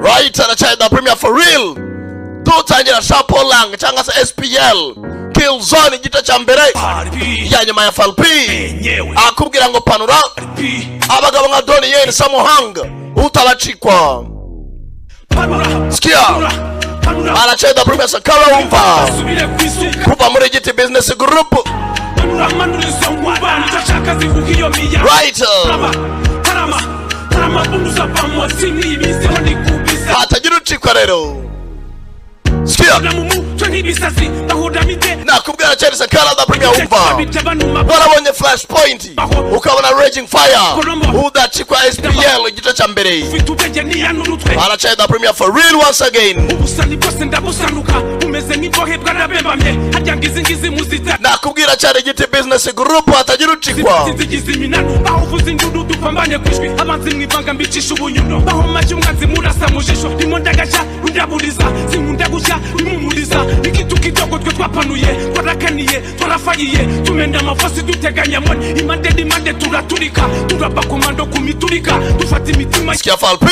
Right, aracyari the premier for real. Dutangira Chapeau Lang cyangwa se SPL Kill Zone igice cya mbere ya nyuma ya Falpi. Akubwira ngo panura abagabo nka Donnie Yen, Samuhanga utabacikwa. Sikia, aracyari the premier Sankara wumva kuva muri Giti Business Group. Right, hatagira ucikwa rero. Sikia, nakubwira cyane Sankara the premier wumva warabonye Flashpoint ukabona Raging Fire udacikwa SPL igice cya mbere. Aracyari the premier for real once again. Nakubwira cyane Giti Business Group hatagira ucikwa. Sikia Falpi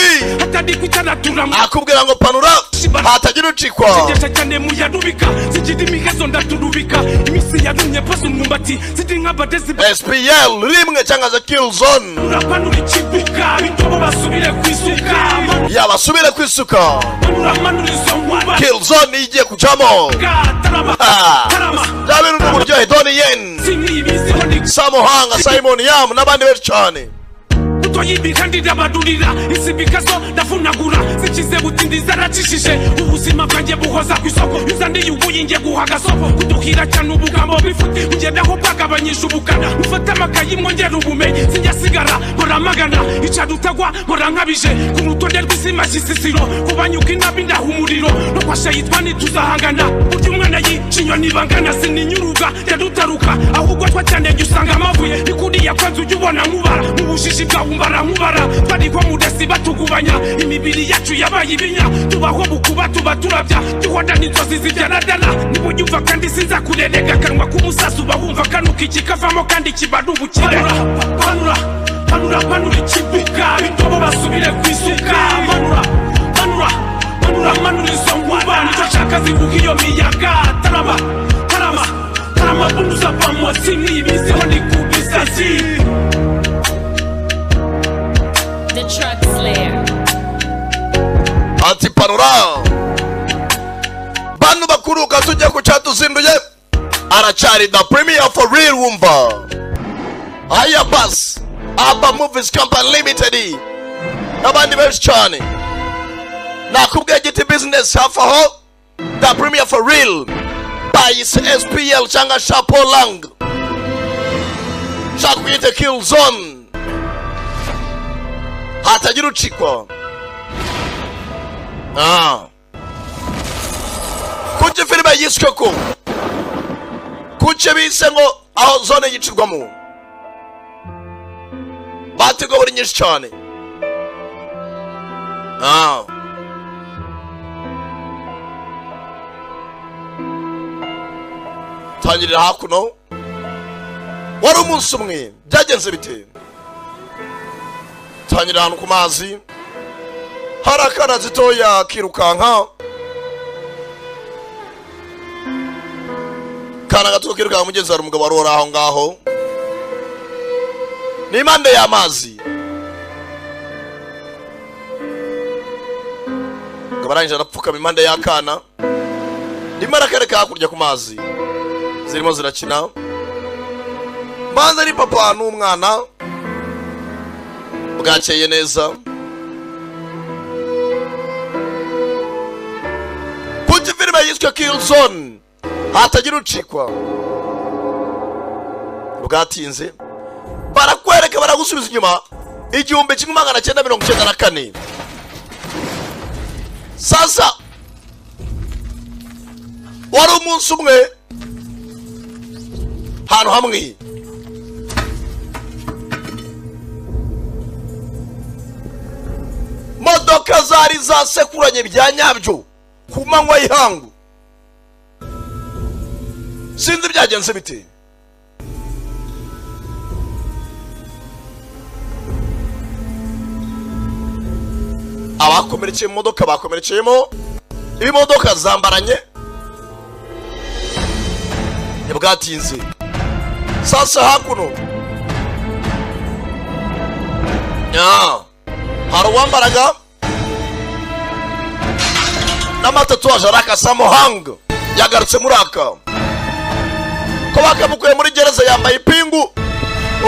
akubwira ngo panura hatagira ucikwa. SPL rimwe cyangwa se Kill Zone yabasubire kwisuka. Kill Zone igiye kujamo. Bya bintu n'uburyohe. Donnie Yen, Samuhanga, Simon Yam n'abandi benshi cyane. Imibiri yacu yabaye ibinya tubaho bukuba tuba turabya duhora n'inzozi zibyaradana nibunyumva kandi sinza kurerega kanwa k'umusasu bahumva kanuka ikikavamo kandi kiba n'ubukire. Panura panura panura ikibuga indobo basubire ku isuka. Manura manura manura manura izo nkuba nicyo nshaka zivuga iyo miyaga. Tarama tarama tarama bunduza pamwa sinibiziho ni kubisasi. The Truck Slayer. Ati panura bantu bakuruka tujya ku cyatuzinduye. Aracyari the premier for real wumva. Aya bas Abba Movies Company Limited n'abandi benshi cyane. Nakubwiye Giti Business hafi aho the premier for real by SPL cyangwa Chapeau Lang shaka kuyita Kill Zone hatagira ucikwa. Kuki filime yiswe ko kuki bise ngo aho zone yicirwamo batego buri nyinshi cyane. Tangirira hakuno wari umunsi umwe byagenze bite. Tangirira ahantu ku mazi hari akana zitoya kirukanka. Kana gato kirukanka mugezi hari umugabo wari aho ngaho ni impande y'amazi. Umugabo arangije arapfukama impande y'akana rimwe arakareka hakurya ku mazi zirimo zirakina. Mbanza ari papa n'umwana bwakeye neza. Kuki filime yiswe Kill Zone hatagira ucikwa bwatinze barakwereka baragusubiza inyuma 1994. Sasa wari umunsi umwe hantu hamwe modoka zari zasekuranye bya nyabyo ku manywa y'ihangu. Sinzi byagenze bite. Abakomerekeye mu modoka bakomerekeyemo, imodoka zambaranye ntibwatinze. Sasa hakuno hari uwambaraga n'amatatuwaje araka Samuhang yagarutse muri aka ko bakamukuye muri gereza, yambaye ipingu,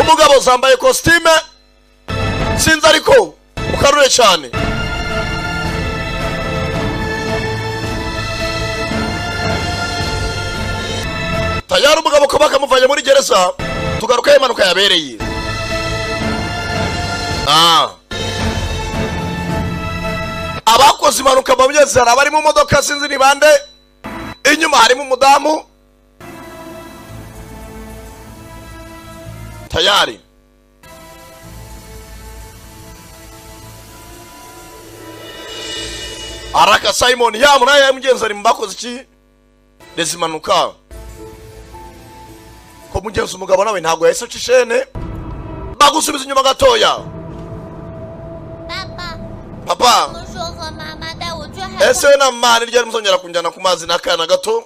umugabo zambaye kositime sinzi ariko ukarure cyane. Tayari umugabo ko bakamuvanye muri gereza, tugaruka impanuka yabereye. Abakoze impanuka mu hari abari mu modoka sinzi ni bande, inyuma harimo umudamu. Tayari araka Simon yamu naye mugenzi ari mu bakoze iki impanuka. Ko mugenzi umugabo nawe ntabwo yahise aca ishene, bagusubiza inyuma gatoya. Papa, ese we na mama ryari muzongera kunjyana ku mazi n'akana gato?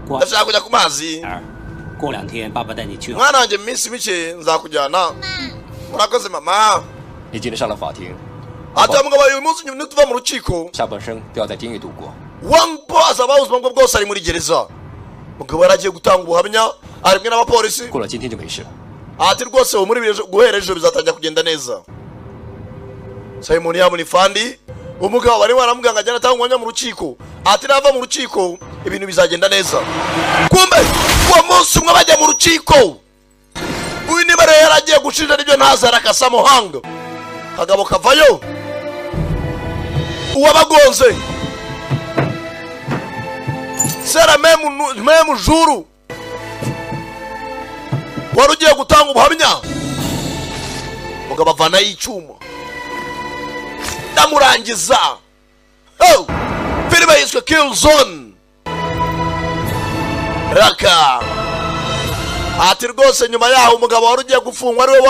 Ndashaka kujya ku mazi. Mwana wanjye mu minsi mike nzakujyana. Murakoze mama. Ati mugabo uyu munsi nituva mu rukiko, Wang Po azaba ubuzima bwe bwose ari muri gereza. Mugabo yaragiye gutanga ubuhamya ari kumwe n'abapolisi. Ati rwose ubu muri guhera ejo bizatangira kugenda neza. Simon yamuni fandi umugabo bari baramuganga ajyana atanga ubuhamya mu rukiko. Ati nava mu rukiko ibintu bizagenda neza. Kumbe uwo munsi umwe bajya mu rukiko, uyu niba rero yaragiye gushinja nibyo ntazi Samuhang. Kagabo kavayo uwabagonze sera memu juru wari ugiye gutanga ubuhamya, mugabo avanayo icyuma ndamurangiza. Oh, filime yiswe Kill Zone. Raka ati rwose nyuma yaho umugabo wari ugiye gufungwa ari we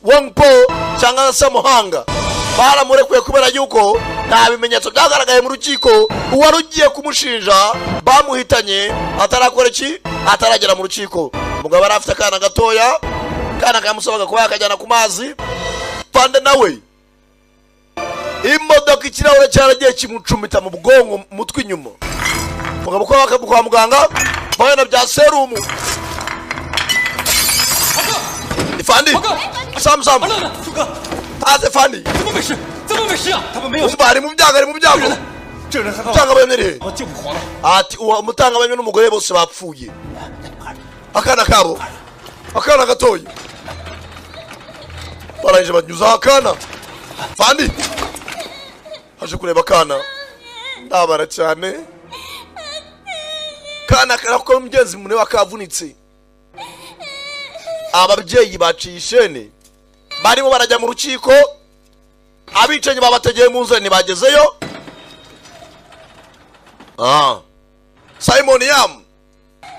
Wang Po cyangwa Samuhanga baramurekuye kubera yuko nta bimenyetso byagaragaye mu rukiko. Uwari ugiye kumushinja bamuhitanye atarakora iki, ataragera mu rukiko. Umugabo yari afite akana gatoya, kana kamusabaga kuba yakajyana ku mazi. Pande nawe imodoka ikirahure cyaragiye kimucumita mu bwonko mutwe inyuma. Mugabo ko kwa muganga bayana bya serumu. Ifandi Sam Sam taze fandi bari mu byago, ari mu byago. Mutanga ati umutanga bamwe n'umugore bose bapfuye. Akana kabo, akana gatoya barangije banyuza akana. Fandi aje kureba akana, ndabara cyane. Kana karako mugenzi mune wakavunitse. Ababyeyi baciye ishene barimo barajya mu rukiko, abicanyi babategeye mu nzira ntibagezeyo. Simon Yam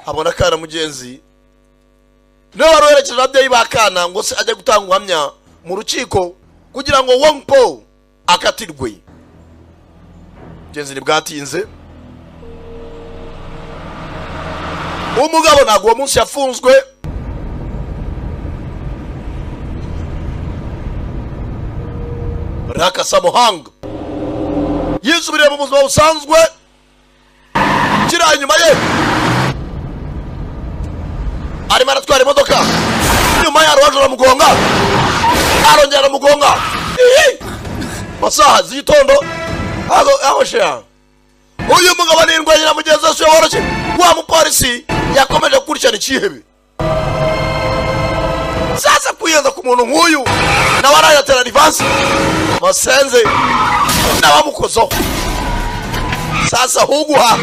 abona akana mugenzi niwe wari werekeje ababyeyi bakana ngo se ajye gutanga ubuhamya mu rukiko kugira ngo Wang Po akatirwe. Mugenzi ntibwatinze, umugabo ntabwo uwo munsi yafunzwe. Raka Samuhang yisubiriye mu buzima busanzwe, kiri inyuma ye arimo aratwara imodoka, nyuma ya waje aramugonga, arongera aramugonga. Masaha z'igitondo aho shya uyu mugabo n'indwanya na mugenzi we woroshye wa mupolisi yakomeje gukurikirana ikihebe. Sasa kwiyenza ku muntu nk'uyu nawe arayatera rivansi masenze n'abamukozeho. Sasa huguha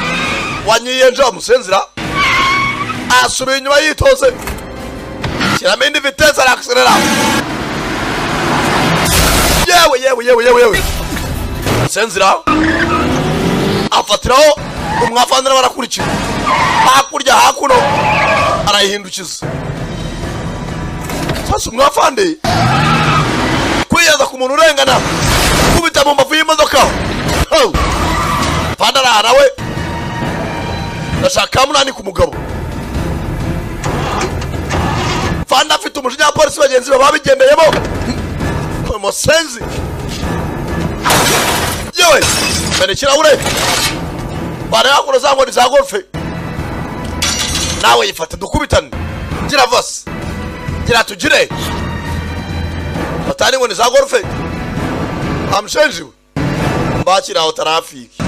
wanyiyenje musenzira asubiye inyuma yitoze, shyiramo indi vitesse araakselera. Yewe yewe yewe yewe yewe musenzira afatiraho umwafandira barakurikira hakurya hakuno arayihindukiza. Sasa umwafande kwiyenza ku muntu urengana Kubita mu mbavu y'imodoka. Oh! Fanda nawe ndashaka munani ku mugabo. Fanda afite umujinya wa polisi bagenzi be babigendeyemo. Musenzi yewe mene ikirahure barayakura za nkoni za golfe nawe yifata dukubitane gira vasi gira tugire batani nkoni za golfe amushenjiwe mbakira aho tarafiki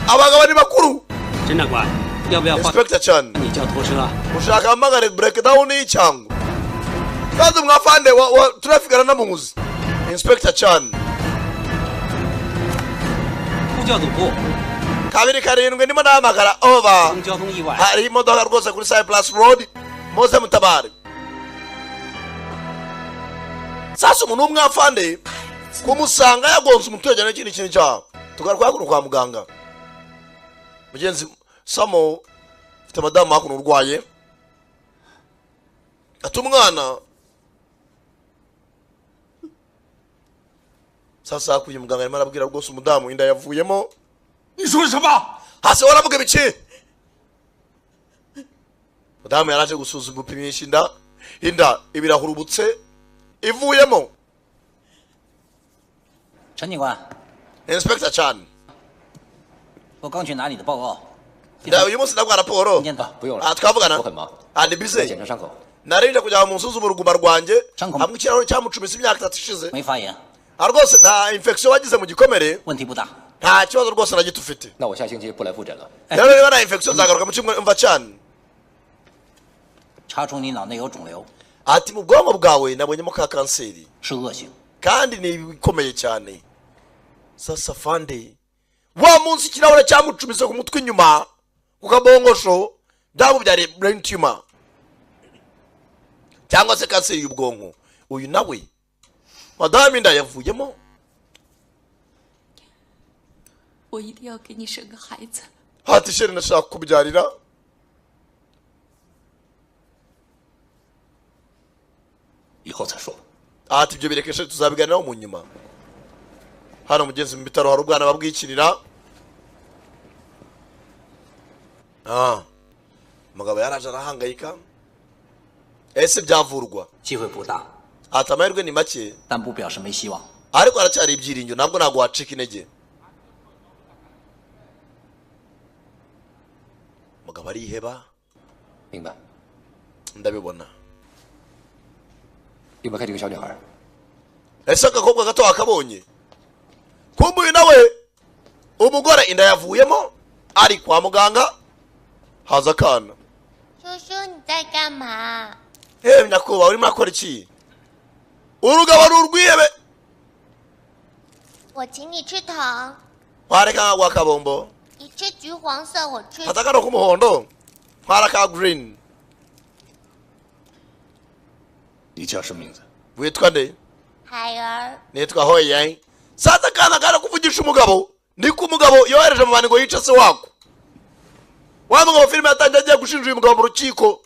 abagabo ni bakuru. Inspector Chan ushaka amagare breakdown y'icyango kandi mwafande wa traffic aranamuzi. Inspector Chan 27 ndimo ndahamagara over. Hari imodoka rwose kuri Cyprus Road muze mutabare. Sasa umuntu umwafande kumusanga yagonze umuturage n'ikindi kintu cyaho tugaruka hakuno kwa muganga. Mugenzi Samo ufite madamu hakuno urwaye ati umwana. Sasa kuyu muganga arimo arabwira rwose umudamu inda yavuyemo. Hasi waravuga ibiki? Mudamu yaraje gusuzuma gupimisha inda, inda ibirahurubutse ivuyemo. Inspector Chan uyu munsi ndagwa raporo. Twavugana ndi busy narinde kujya mu nsuzumu uruguma rwanjye hamwe ikirahure cyamucumise imyaka 3 ishize. Rwose nta infection wagize mu gikomere, nta kibazo rwose na gito ufite. Rero niba nta infection nzagaruka mu cyumweru. Mva cyane ati mu bwonko bwawe nabonyemo ka kanseri kandi ni ibikomeye cyane. Sasa fande wa munsi ikirahure cyamucumise ku mutwe inyuma ku kabongosho byamubyariye brain tumor cyangwa se kanseri y'ubwonko. Uyu nawe madamu inda yavuyemo. Hati sheri ndashaka kubyarira. Ati ibyo birekeshe tuzabiganiraho mu nyuma. Hano mugenzi mu bitaro hari ubwana babwikinira. Umugabo yaraje arahangayika. Ese byavurwa? Ati amahirwe ni make ariko aracyari ibyiringiro, ntabwo ntabwo wacika intege. Umugabo ariheba. Ndabibona. Ese agakobwa gato wakabonye? Kumbe uyu nawe umugore inda yavuyemo ari kwa muganga haza akana. Nyakubahwa urimo akora iki? Urugabo ni urwihebe. Wareka nkaguha akabombo. Fata kano k'umuhondo ntwara ka green. Witwa nde? Nitwa Hoyang. Sasa kana kana kuvugisha umugabo niko umugabo yohereje mu bantu ngo yice se wako. Wa mugabo filime yatangiye agiye gushinja uyu mugabo mu rukiko.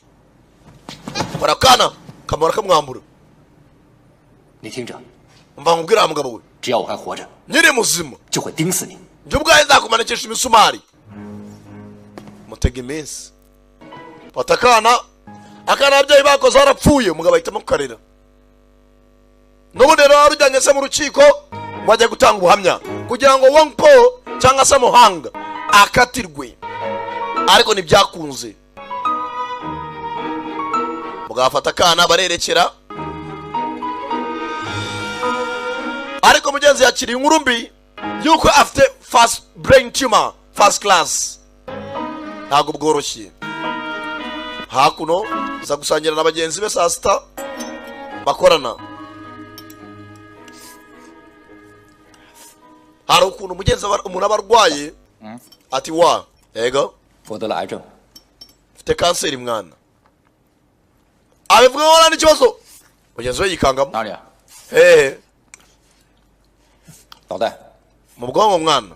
Barakana kamara kamwambura. Mva nkubwira wa mugabo we, nyiri muzima njye ubwawe nzakumanikisha imisumari. Mutega iminsi. Fata akana, akana ababyeyi bakoze harapfuye, umugabo ahitamo kukarera. N'ubundi rero warujyanye se mu rukiko ngo ajye gutanga ubuhamya kugira ngo Wong Po cyangwa se Muhanga akatirwe, ariko ntibyakunze. Mugabo afata akana barerekera, ariko mugenzi yakiriye inkuru mbi yuko afite fast brain tumor first class. Ntabwo bworoshye. Hakuno za gusangira na bagenzi be saa sita bakorana. Hari ukuntu mugenzi umuntu aba arwaye ati wa yego mfite kanseri mwana, abivuga ngo nta n'ikibazo. Mugenzi we yikangamo. Hehe mu bwonko mwana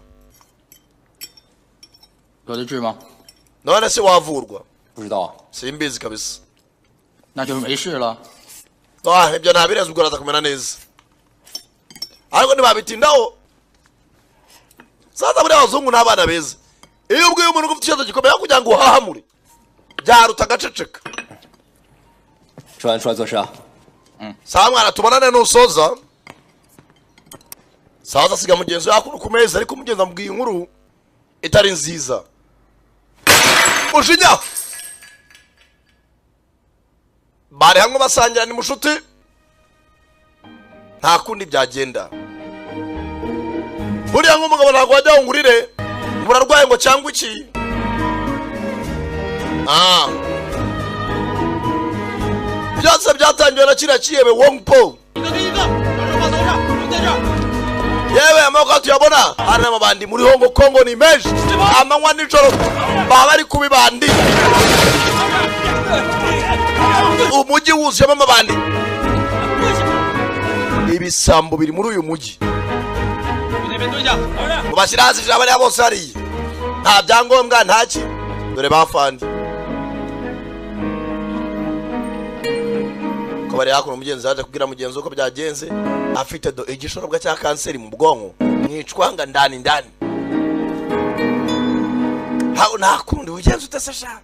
none se wavurwa? Simbizi kabisa. Ibyo ntabirenze ubwo araza kumera neza. Ariko ntibabitindaho. Sasa buriya abazungu ni abana beza. Iyo ubwiye umuntu ko ufite ikibazo gikomeye kugira ngo uhahamure, byaruta agaceceka. 吃完出来做事啊。 Sawa mwana, tubonane nusoza. Saza asiga mugenzi we hakuno ku meza, ariko mugenzi amubwiye inkuru itari nziza. Mujinya bari hamwe basangira, ni mushuti, nta kundi byagenda. Buriya nk'umugabo ntabwo wajya ngo ngurire murarwaye ngo cyangwa iki. Ah, byose byatangiwe na kiriya kiyebe Wong Po. Yewe, amaboko tuyabona hari n'amabandi muri Hongo Kongo ni menshi, amanywa nijoro baba bari ku bibandi, umujyi wuzuyemo amabandi, ibisambo biri muri uyu mujyi. Mubashyira hasi ijambo bariya bose hariya nta byangombwa ntaki. Dore bafandi ko bari hakuno. Umugenzi yaje kubwira mugenzi we uko byagenze, afite do igishorobwa cya kanseri mu bwonko, mwicwanga ndani ndani. Hawo nta kundi ugenze utese sha,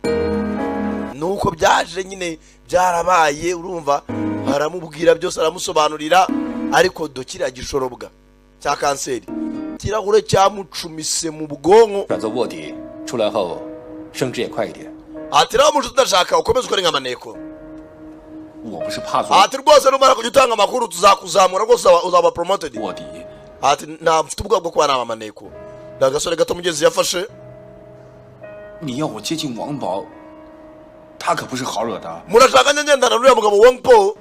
nuko byaje nyine byarabaye. Urumva aramubwira byose, aramusobanurira, ariko do kiriya gishorobwa cya kanseri kirahure cyamucumise mu bwonko. 转做卧底，出来后升职也快一点。 Ati rero mushuti, udashaka ukomeze ukore nk'amaneko. 我不是怕做 Ati rwose numara kujya utanga amakuru tuzakuzamura rwose, uzaba promoted. 卧底， Ati nta mfite ubwoba bwo kuba naba amaneko. Ni agasore gato mugenzi yafashe. 你要我接近王宝，他可不是好惹的。 Murashaka njya ngendana n'uriya mugabo Wong Po,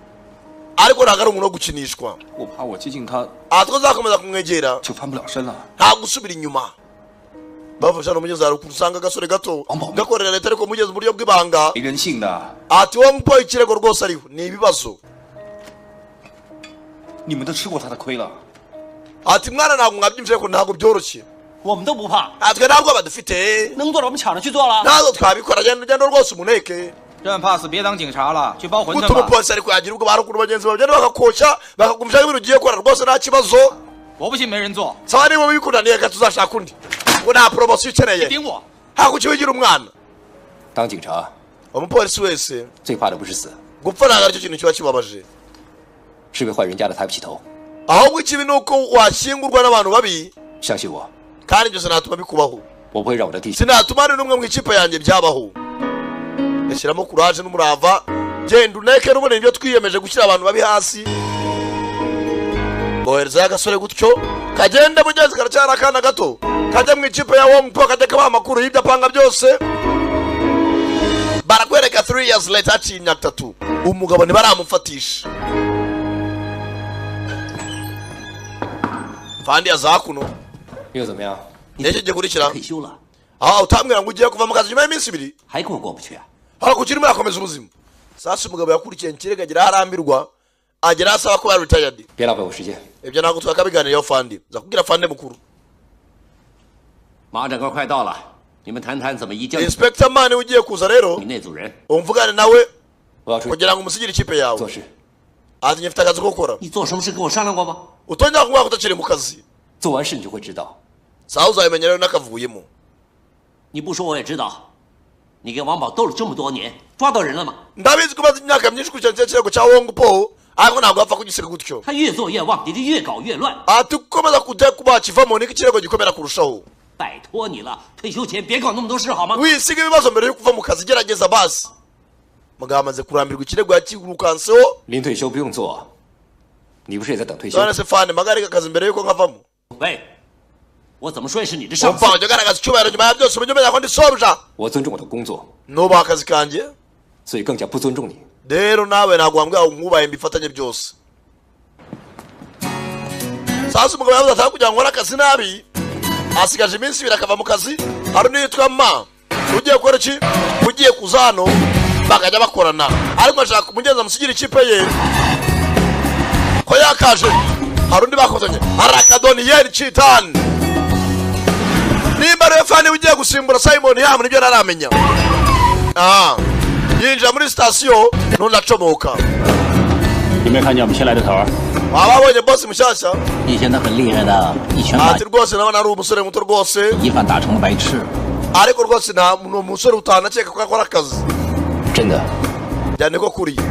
ariko ntabwo ari umuntu wo gukinishwa. 我怕我接近他 Aha tuzakomeza kumwegera 就翻不了身了。 nta gusubira inyuma. Bafasha n'umugezi, hari ukuntu usanga agasore gato gakorera leta ariko mugezi mu buryo bw'ibanga. 没人性的， Ati Wong Po ikirego rwose ariho ni ibibazo. 你们都吃过他的亏了。 Ati mwana, ntabwo mwabyumvise ko ntabwo byoroshye. 我们都不怕， Twe ntabwo badufite, 能做的我们抢着去做了。 ntabwo twabikora. Genda ugenda rwose umuneke. 真怕死，别当警察了，去包馄 Guta 饨吧。 umupolisi ariko yagira ubwo barukuru bagenzi bawe bagenda bakakoshya bakagumishaho ibintu ugiye gukora rwose nta kibazo. 我不信没人做， Sawa, niba bikunaniye reka tuzashaka undi, ngo nta poromosiyo ukeneye. 顶我。 Ntabwo ukiwigira umwana. 当警察 Umupolisi wese 最怕的不是死， gupfa ntabwo aricyo kintu kiba kibabaje, 是被坏人家的抬不起头。 ahubwo ikibi ni uko washyingurwa n'abantu babi. 相信我， Kandi ibyo sinatuma bikubaho. 我不会让我的弟兄 Sinatuma hari n'umwe mu ikipe yanjye byabaho. Gashyiramo kuraje n'umurava, genda uneke n'ubundi ibyo twiyemeje gushyira abantu babi hasi. Boherezayo agasore gutyo kagenda, mugenzi karacyari akana gato, kajya mu ikipe ya Wong Po, kajya kabaha amakuru y'ibyo apanga byose. Barakwereka 3 years later, haciye imyaka 3, umugabo ntibaramufatisha. Fandi aza hakuno. 又怎么样？ Nicyo gikurikira. 退休了， Aho utambwira ngo ugiye kuva mu kazi nyuma y'iminsi 2, 还跟我过不去啊？ hano kuki urimo urakomeza ubuzima? Sasa umugabo yakurikiye ikirego agera aho arambirwa, agera aho asaba kuba retired. 别浪费我时间。 Ibyo ntabwo twakabiganiriyeho fandi, nza kubwira fandi mukuru. 马长官快到了，你们谈谈怎么移交 Inspector man ugiye kuza rero 你那组人。 umvugane nawe 我要出去 kugira ngo umusigire ikipe yawe. 做事， Ati njye mfite akazi ko gukora. 你做什么事跟我商量过吗？ Utongera kumwaka utakiri mu kazi. 做完事你就会知道。 Sawa, uzabimenya rero n'akavuyemo. 你不说我也知道，你跟王宝斗了这么多年，抓到人了吗？ Ndabizi ko umaze imyaka myinshi ukurikirana kiriya kirego cya Wong Po, ariko ntabwo wapfa kugisiga gutyo. 他越做越旺，你就越搞越乱。 Ati ukomeza kujya kuba kivamo niko ikirego gikomera kurushaho. 拜托你了，退休前别搞那么多事好吗？ Wisiga ibibazo mbere yo kuva mu kazi, gerageza basi. Mugabo amaze kurambirwa ikirego yakirukanseho. 临退休不用做，你不是也在等退休？ None se fani, mpagarike akazi mbere yuko nkavamo? 喂，我怎么说也是你的上司 Umva, ujya ugaragaza icyubahiro nyuma ya byose, ujye umenya ko ndi sobuja. 我尊重我的工作， Nubaha akazi kanjye, 所以更加不尊重你。 rero nawe ntabwo wambwira ngo nkubahe mbifatanye byose. Sasa umugabo yavuze atari kugira ngo nkore akazi nabi. Asigaje iminsi 2 akava mu kazi. Hari undi yitwa ma ugiye gukora iki, ugiye kuza hano bakajya bakorana, ariko ashaka umugenzi amusigira ikipe ye ko yakaje. Hari undi bakozanye, hari akadoniyeri citani, nimba ariwe fani ugiye gusimbura Simon Yamu, nibyo ntaramenya. Ah, yinjira muri sitasiyo none acomoka. 有没有看见我们新来的头儿？ Wababonye boss mushyashya? 以前他很厉害的，一拳把 Ati rwose nabona ari umusore muto rwose. 一饭打成了白痴。 Ariko rwose nta ni umusore utanakeka ko akora akazi. 真的， Cyane ko kuriye.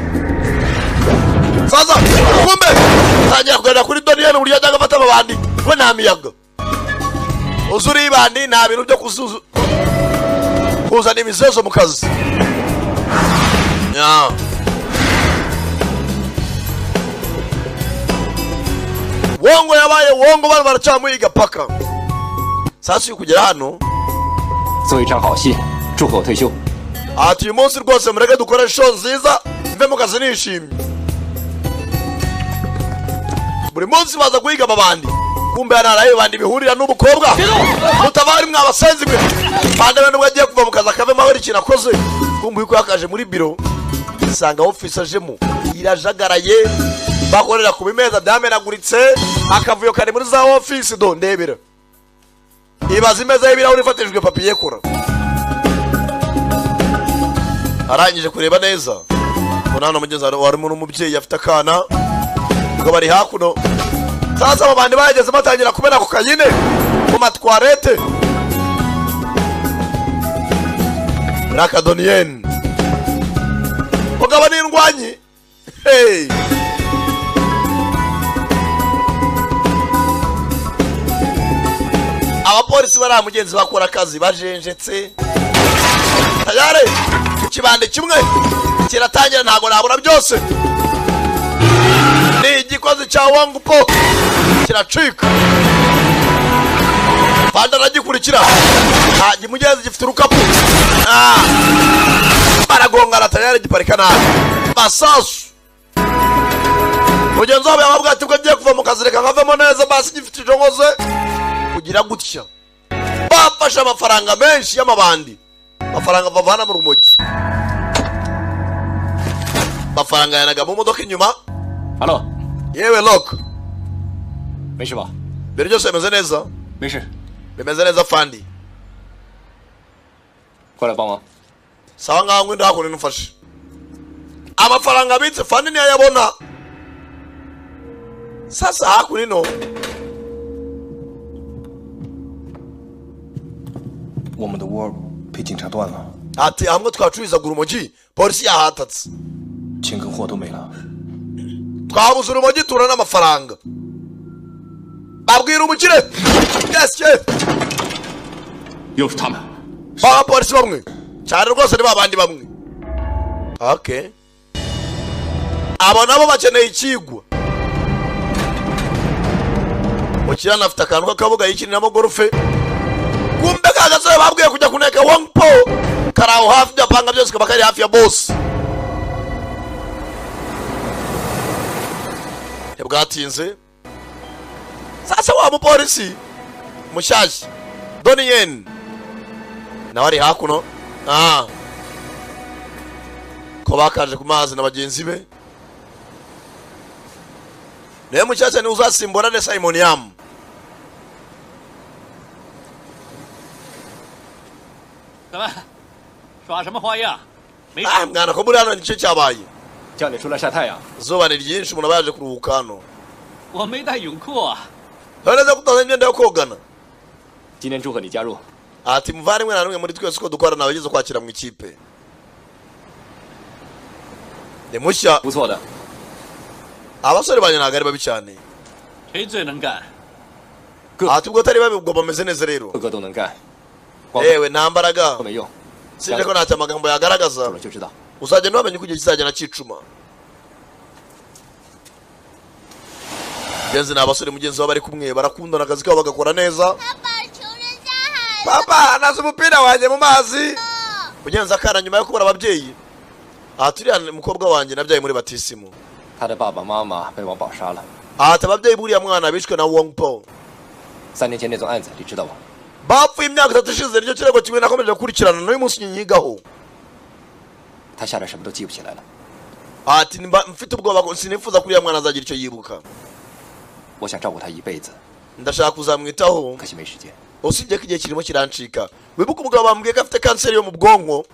Sasa kumbe tangira kuganira kuri Doniyeni uburyo ajyaga afata amabandi we nta miyaga. Uzuri ibandi nta bintu byo kuzuzu kuzana imizezo mu kazi. Ya. Wongo yabaye wongo bano baracyamuyiga paka. Sasa uyu kugera hano 做一场好戏，祝贺我退休。 ati uyu munsi rwose mureke dukore show nziza mve mu kazi nishimye. Buri munsi baza guhiga amabandi kumbe hano hari ibandi bihurira n'umukobwa mutabari mwabasenzi mwe bande nubwo agiye kuva mu kazi akavemo abona ikintu akoze kumbe yuko yakaje muri biro isanga office ajemo irajagaraye bakorera ku bimeza byamenaguritse akavuyo kari muri za office do ndebera ibaza imeza y'ibirahuri ifatishijwe papiye kora arangije kureba neza mbona hano mugenzi warimo n'umubyeyi afite akana ngo bari hakuno. Sasa abo bandi bageze batangira kumena kokayine mu matwarete rakadoniyeni mugabo n'indwanyi. Hey! Abapolisi bari mugenzi bakora akazi bajenjetse tayare ikibande kimwe kiratangira ntago nabura byose ni igikozi cya Wang Po kiracika Fanda aragikurikira nta mugenzi gifite urukapu baragongana tayari giparika nabi masasu mugenzi wabo yababwira ati ubwo agiye kuva mu kazi reka nkavemo neza basi gifite ijongoze kugira gutya bafashe amafaranga menshi y'amabandi amafaranga bavana mu rumogi amafaranga yanaga mu modoka inyuma. Halo. Yewe Lok. 没事吧? Ibintu byose bimeze neza? 没事。 Bimeze neza Fandi. 过来帮忙。 Sawa ngaho ngwino hakuno nufashe. Amafaranga abitse Fandi ntiyayabona. Sasa hakuno 我们的窝被警察断了。 Ati hamwe twacururizaga urumogi polisi yahatatse. 钱跟货都没了。 Twabuze urumogi tubura n'amafaranga. Babwira umukire. Yes, yes. 又是他们。 Abapolisi bamwe cyane rwose ni babandi bamwe. Okay. Abo nabo bakeneye ikigwa. Mukirana afite akantu k'akabuga yikiniramo golfe. Kumbe ka gasore babwiye kujya kuneka Wang Po kari aho hafi byapanga byose kaba kari hafi ya boss. Bwatinze. Sasa wa mupolisi mushyashya Donnie nawe ari hakuno ko bakaje ku mazi na bagenzi be niwe mushyashya niwe uzasimbura ne Simon Yam. 怎么耍什么花样？ Mwana ko muri hano nicyo cyabaye. 叫你出来晒太阳。 Izuba ni ryinshi umuntu aba yaje kuruhuka hano. 我没带泳裤啊。 None kutaza imyenda yo kogana. 今天祝贺你加入。 Ati muvandimwe na rumwe muri twese uko dukorana abageze kwakira mu ikipe. Ni mushya. 不错的。 Abasore banjye ntabwo ari babi cyane. 谁最能干？ Ati ubwo atari babi ubwo bameze neza rero. 个个都能干。 Yewe nta mbaraga. 没用。 Sibye ko ntacyo amagambo yagaragaza. 就知道。 Uzagenda wamenya uko igihe kizagenda cyicuma. Mugenzi ni abasore mugenzi wabo bari kumwe barakundana akazi kabo bagakora neza. Papa naze umupira wanjye mu mazi. Mugenzi akana nyuma yo kubura ababyeyi. Aha turiya mukobwa wanjye nabyaye muri batisimu. 他的爸爸妈妈被王宝杀了。 Ati ababyeyi buriya mwana bishwe na Wang Po. 3年前那宗案子你知道吗？ Bapfuye imyaka 3 ishize nicyo kirego kimwe nakomeje gukurikirana n'uyu munsi nyigaho. 他吓得什么都记不起来了。 Ati mfite ubwoba ko sinifuza kuriya mwana azagira icyo yibuka. 我想照顾他一辈子。 Ndashaka kuzamwitaho. 可惜没时间。 Usibye ko igihe kirimo kirancika. Wibuke umugabo bambwiye ko afite kanseri yo mu bwonko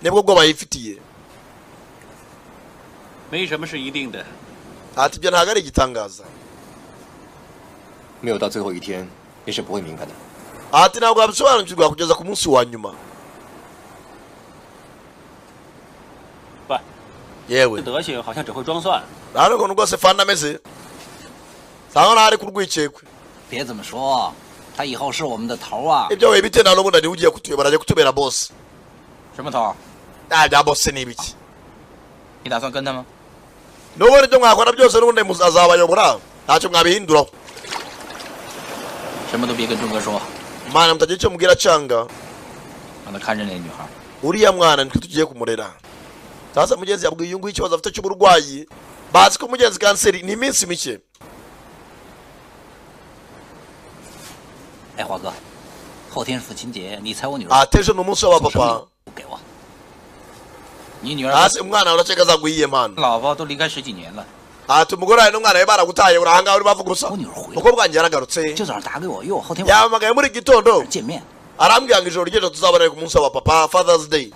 nibwo bwoba yifitiye. 没什么是一定的。Ati ibyo ntabwo ari igitangaza. 没有到最后一天，你是不会明白的。 Ati ntabwo wabisobanukirwa kugeza ku munsi wa nyuma. 喂， Yewe. 这德行好像只会装蒜。 Nta n'ukuntu rwose fana ameze. Sanga naho ari kurwikekwe. 别这么说，他以后是我们的头啊。 Ibyo we bite nta n'ubundi niwe ugiye kutuyobora, agiye kutubera boss. 什么头？ Ah, bya boss ni ibiki? 你打算跟他吗？ N'ubundi ibyo mwakora byose n'ubundi azabayobora, ntacyo mwabihinduraho. 什么都别跟钟哥说， Mana mutagira icyo mubwira cyanga. 让他看着那女孩。 Uriya mwana nitwe tugiye kumurera. Sasa mugenzi yabwiye uyu nguyu ikibazo afite cy'uburwayi, bazi ko mugenzi kanseri ni iminsi mike. 哎，华哥，后天是父亲节，你猜我女儿 Ati ejo ni umunsi w'abapapa. 给我？ 你女儿 Hasi umwana urakeka azaguha iyihe mpano? 老婆都离开十几年了， Ati umugore wawe n'umwana we baragutaye, uri ahangaha uri bavuga ubusa. Umukobwa wanjye yaragarutse. 就早上打给我，约我后天晚 Yampamagaye muri iki gitondo 上见面。 arambwira ngo ijoro ry'ejo tuzabonane ku munsi w'abapapa, Father's Day.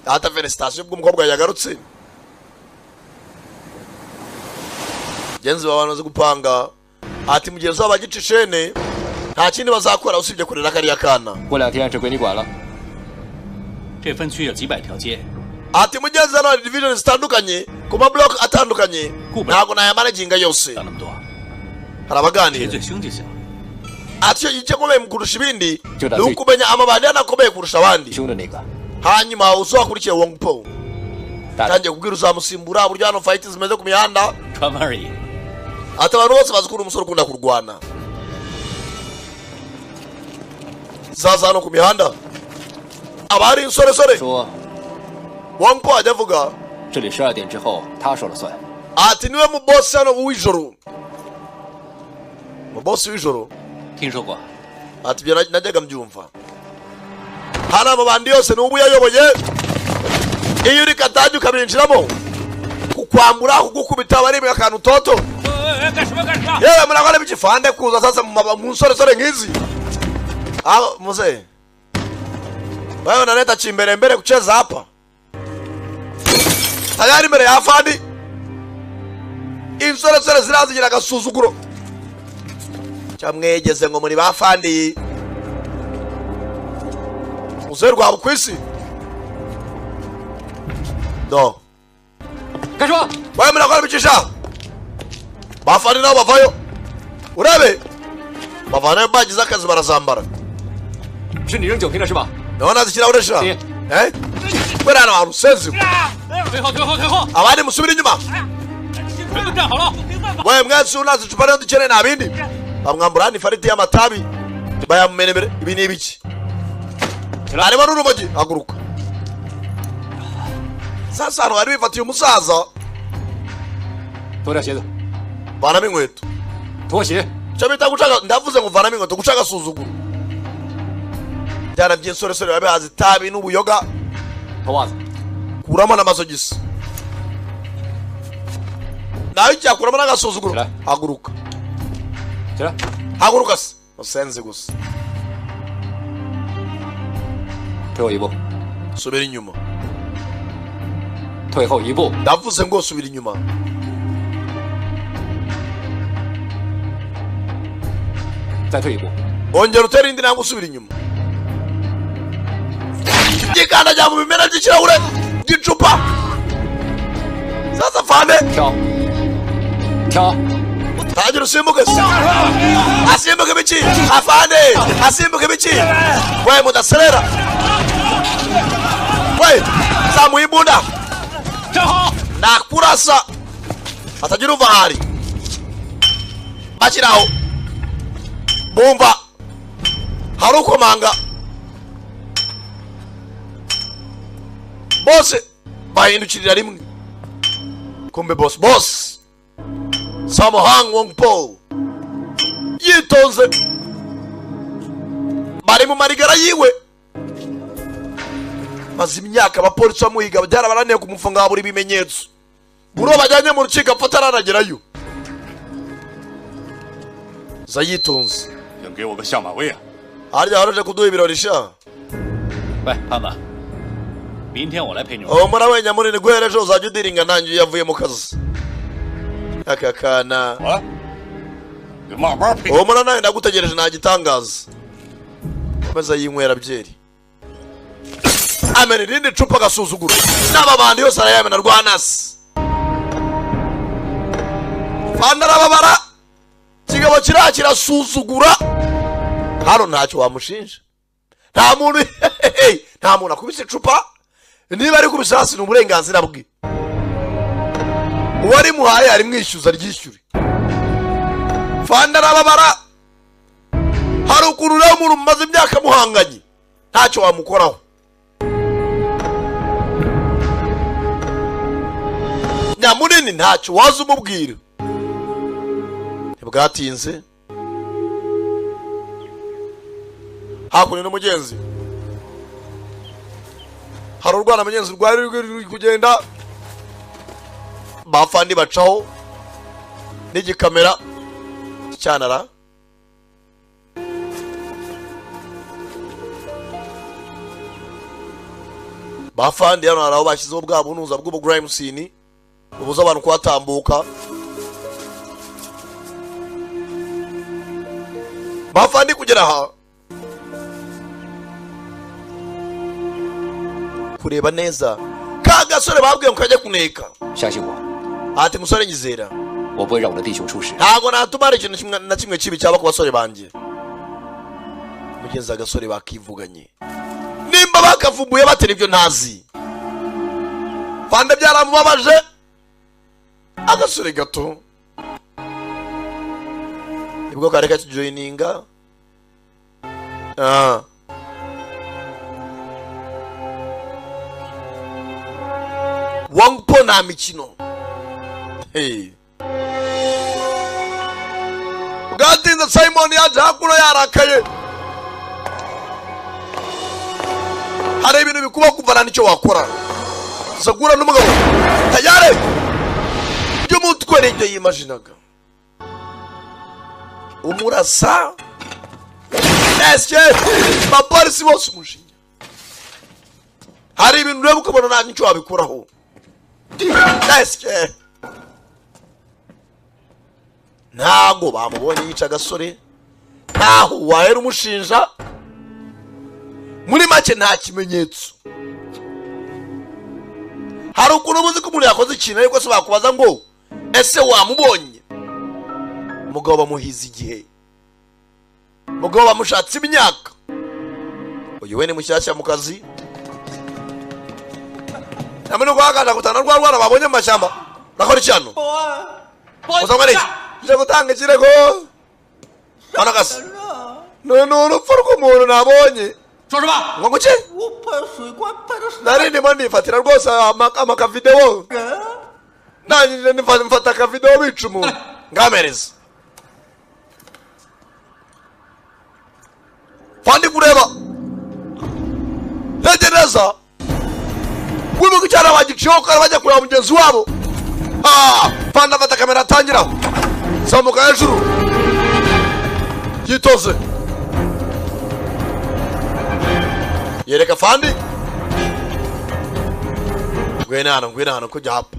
Ata felicitation ubwo umukobwa yagarutse. Genzi baba bamaze gupanga. Ati mugenzi wabo agica ishene nta kindi bazakora usibye kurera kariya kana. 过两天这归你管了。 这分区有几百条街， Ati mugenzi hano hari division zitandukanye ku ma block atandukanye, ntabwo nayamanaginga yose. 那么多， Hari abaganira. 谁最凶就行。 Ati icyo akomeye kurusha ibindi Cyo ni ukumenya amabandi anakomeye kurusha abandi. 凶的那个， Hanyuma uzakurikiye Wong Po 大 tangiye kubwira uzamusimbura uburyo hano fight zimeze ku mihanda. 传闻而已。 Ati abantu bose bazi ko uri umusore ukunda kurwana. Zaza hano ku mihanda abari insoresore. 说 Wong Po ajya avuga 这里12点之后他说了算。 ati niwe mu boss hano w'ijoro, mu boss w'ijoro. 听说过， Ati ibyo najyaga mbyumva. Hari amabandi yose n'ubu yayoboye, iyo uri katajya ukabinjiramo kukwambura kugukubita barebe akantu toto. 哎，干什么干什么？ Yewe murakora ibiki fande kuza sasa mu mu nsoresore nk'izi? Aho mzee wewe unaleta chimbere mbere kucheza hapa tayari mbere ya fandi. Insoresore zirazigira agasuzuguro cyamwegeze ngo muri ba fandi muzehe rwaba ku isi do. 干什么？ Wewe murakora ibiki sha? Bafandi nabo bavayo, urebe bavanayo bagize akazi barazambara. 是你扔酒瓶的是吧？ Naona zikirahure sha. Si. Eh, kubera hano hantu useze. 退后，退后，退后！ Abandi musubire inyuma. 全都站好了。 We mwese unazi icupa niyo dukeneye nta bindi. Bamwambura hano ifariti y'amatabi bayamumenemere. Ibi ni ibiki? Harimo n'urumogi. Haguruka sasa hano bari bifatiye umusaza. 脱掉鞋子， Vanamo inkweto. 脱鞋。 Icyo bita guca, ndavuze ngo vanamo inkweto, guca agasuzuguro. Byana by'insoresore biba bihaza itabi n'ubuyoga. 脱袜子， Kuramo n'amasogisi nawe icyakuramo n'agasuzuguro. Kira. Haguruka. 起来。 Haguruka se usenze gusa. 退后一步， Subira inyuma. 退后一步。 Ndavuze ngo subira inyuma. 再退一步。 Ongera utere indi ntambwe usubira inyuma. Gikanda mu bimera by'ikirahure by'icupa. Sasa fande. 跳，跳， Tangira usimbuke se. Asimbuke ibiki afande, asimbuke ibiki we mudaserera we, zamuye imbunda. 站好！ Nakurasa hatagira uva ahari. Bakiraho bumva hari ukomanga, bose bahindukirira rimwe. Kumbe boss, boss Samuhang Wong Po yitonze bari mu marigara yiwe. Maze imyaka abapolisi bamuhiga, byarabananiye kumufunga, buri bimenyetso buri uwo bajyanye mu rukiko apfa ataranagerayo. Za yitonze. 想给我个下马威啊！ Harya waruje kuduha ibirori sha? 喂，胖子，明天我来陪你玩。 Humura we nyamunini, guhera ejo uzajya udiringa nanjye iyo yavuye mu kazi. Aka kana. 你慢慢陪。 Humura nawe ndagutegereje nta gitangaza. Komeza yinywera byeri. Amena irindi cupa agasuzuguro. N'aba bandi yose arayamena rwanasi. Fanda arababara. Kigabo kiriya kirasuzugura. Hano ntacyo wamushinja. Nta muntu nta muntu akubise icupa. Niba ari kubise hasi ni uburenganzira bwe. Uwarimuhaye arimwishyuza ryishyure. Fanda arababara. Hari ukuntu rero umuntu mumaze imyaka muhanganye ntacyo wamukoraho. Nyamunini ntacyo waza umubwira. Ntibwatinze hakuno n'umugenzi hari urwana mugenzi rwari ruri kugenda bafandi bacaho n'igikamera cyanara bafandi hano hari aho bashyizeho bwa bunuza bw'ubu crime scene bubuza abantu kuhatambuka. Bafandi kugera aha kureba neza ka gasore babwiye ngo kajya kuneka. 相信我， Ati musore nyizera, 我不会让我的弟兄出事。 ntabwo natuma hari ikintu kimwe na kimwe kibi cyaba ku basore banjye. Mugenzi agasore bakivuganye nimba bakavumbuye batera ibyo ntazi. Fanda byaramubabaje agasore gato nibwo kare kakijoyininga. Wangpo nta mikino. Hey. Bwatinze Simon yaje hakuno yarakaye. Hari ibintu bikuba kumva nicyo wakora. Zagura n'umugabo tayare by'umutwe n'ibyo yimaginaga. Umurasa eske bapolisi bose umushinya. Hari ibintu ureba ukabona nta nicyo wabikuraho. Eske ntago bamubonye yica agasore, ntaho wahera umushinja. Muri make nta kimenyetso. Hari ukuntu ubuzi ko umuntu yakoze ikintu ariko se bakubaza ngo ese wamubonye? Mugabo bamuhiza igihe, mugabo bamushatse imyaka. Uyu we ni mushyashya mu kazi. Namwe guhagana gutana rwa rwana babonye mu mashyamba. Urakora iki hano? Uzakora iki? Nje gutanga ikirego. Hano gasi. None urupfu rw'umuntu nabonye. 说什么？ Ngo nguki? Nari ndimo nifatira rwose amakavidewo. Ndangije mfata akavidewo bica umuntu. Ngamereza. Fandi kureba. Tegereza. Wibuka icyana bagiciyeho kandi bajya kureba mugenzi wabo. Fandi afata kamera atangira. Zamuka hejuru. Yitoze. Yereka Fandi. Ngwino hano, ngwino hano kujya hapa.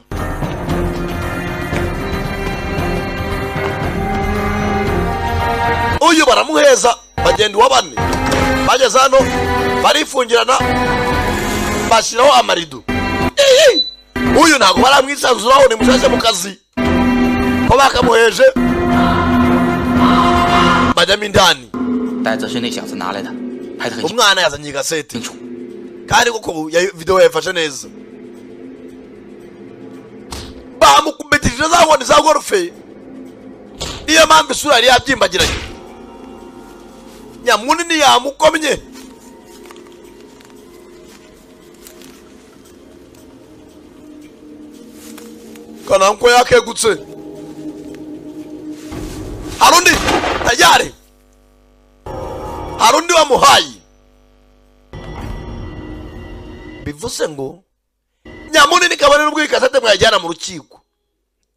Uyu baramuheza bagenda uwa bane. Bageze hano barifungirana bashyiraho amarido. Uyu ntabwo baramwisanzuraho ni mushyashya mu kazi. Ko bakamuheje bajyamo indani. 袋子是那小子拿来的。 Umwana yazanye igasete kandi koko video yafashe neza. Bamukubitije za nkoni za golfe, niyo mpamvu isura yari yabyimbagiranye. Nyamunini yamukomye. Kananko yakegutse. Harundi tayari. Harundi wamuhaye. Bivuze ngo nyamunini kabone n'ubwo ikasate mwajyana mu rukiko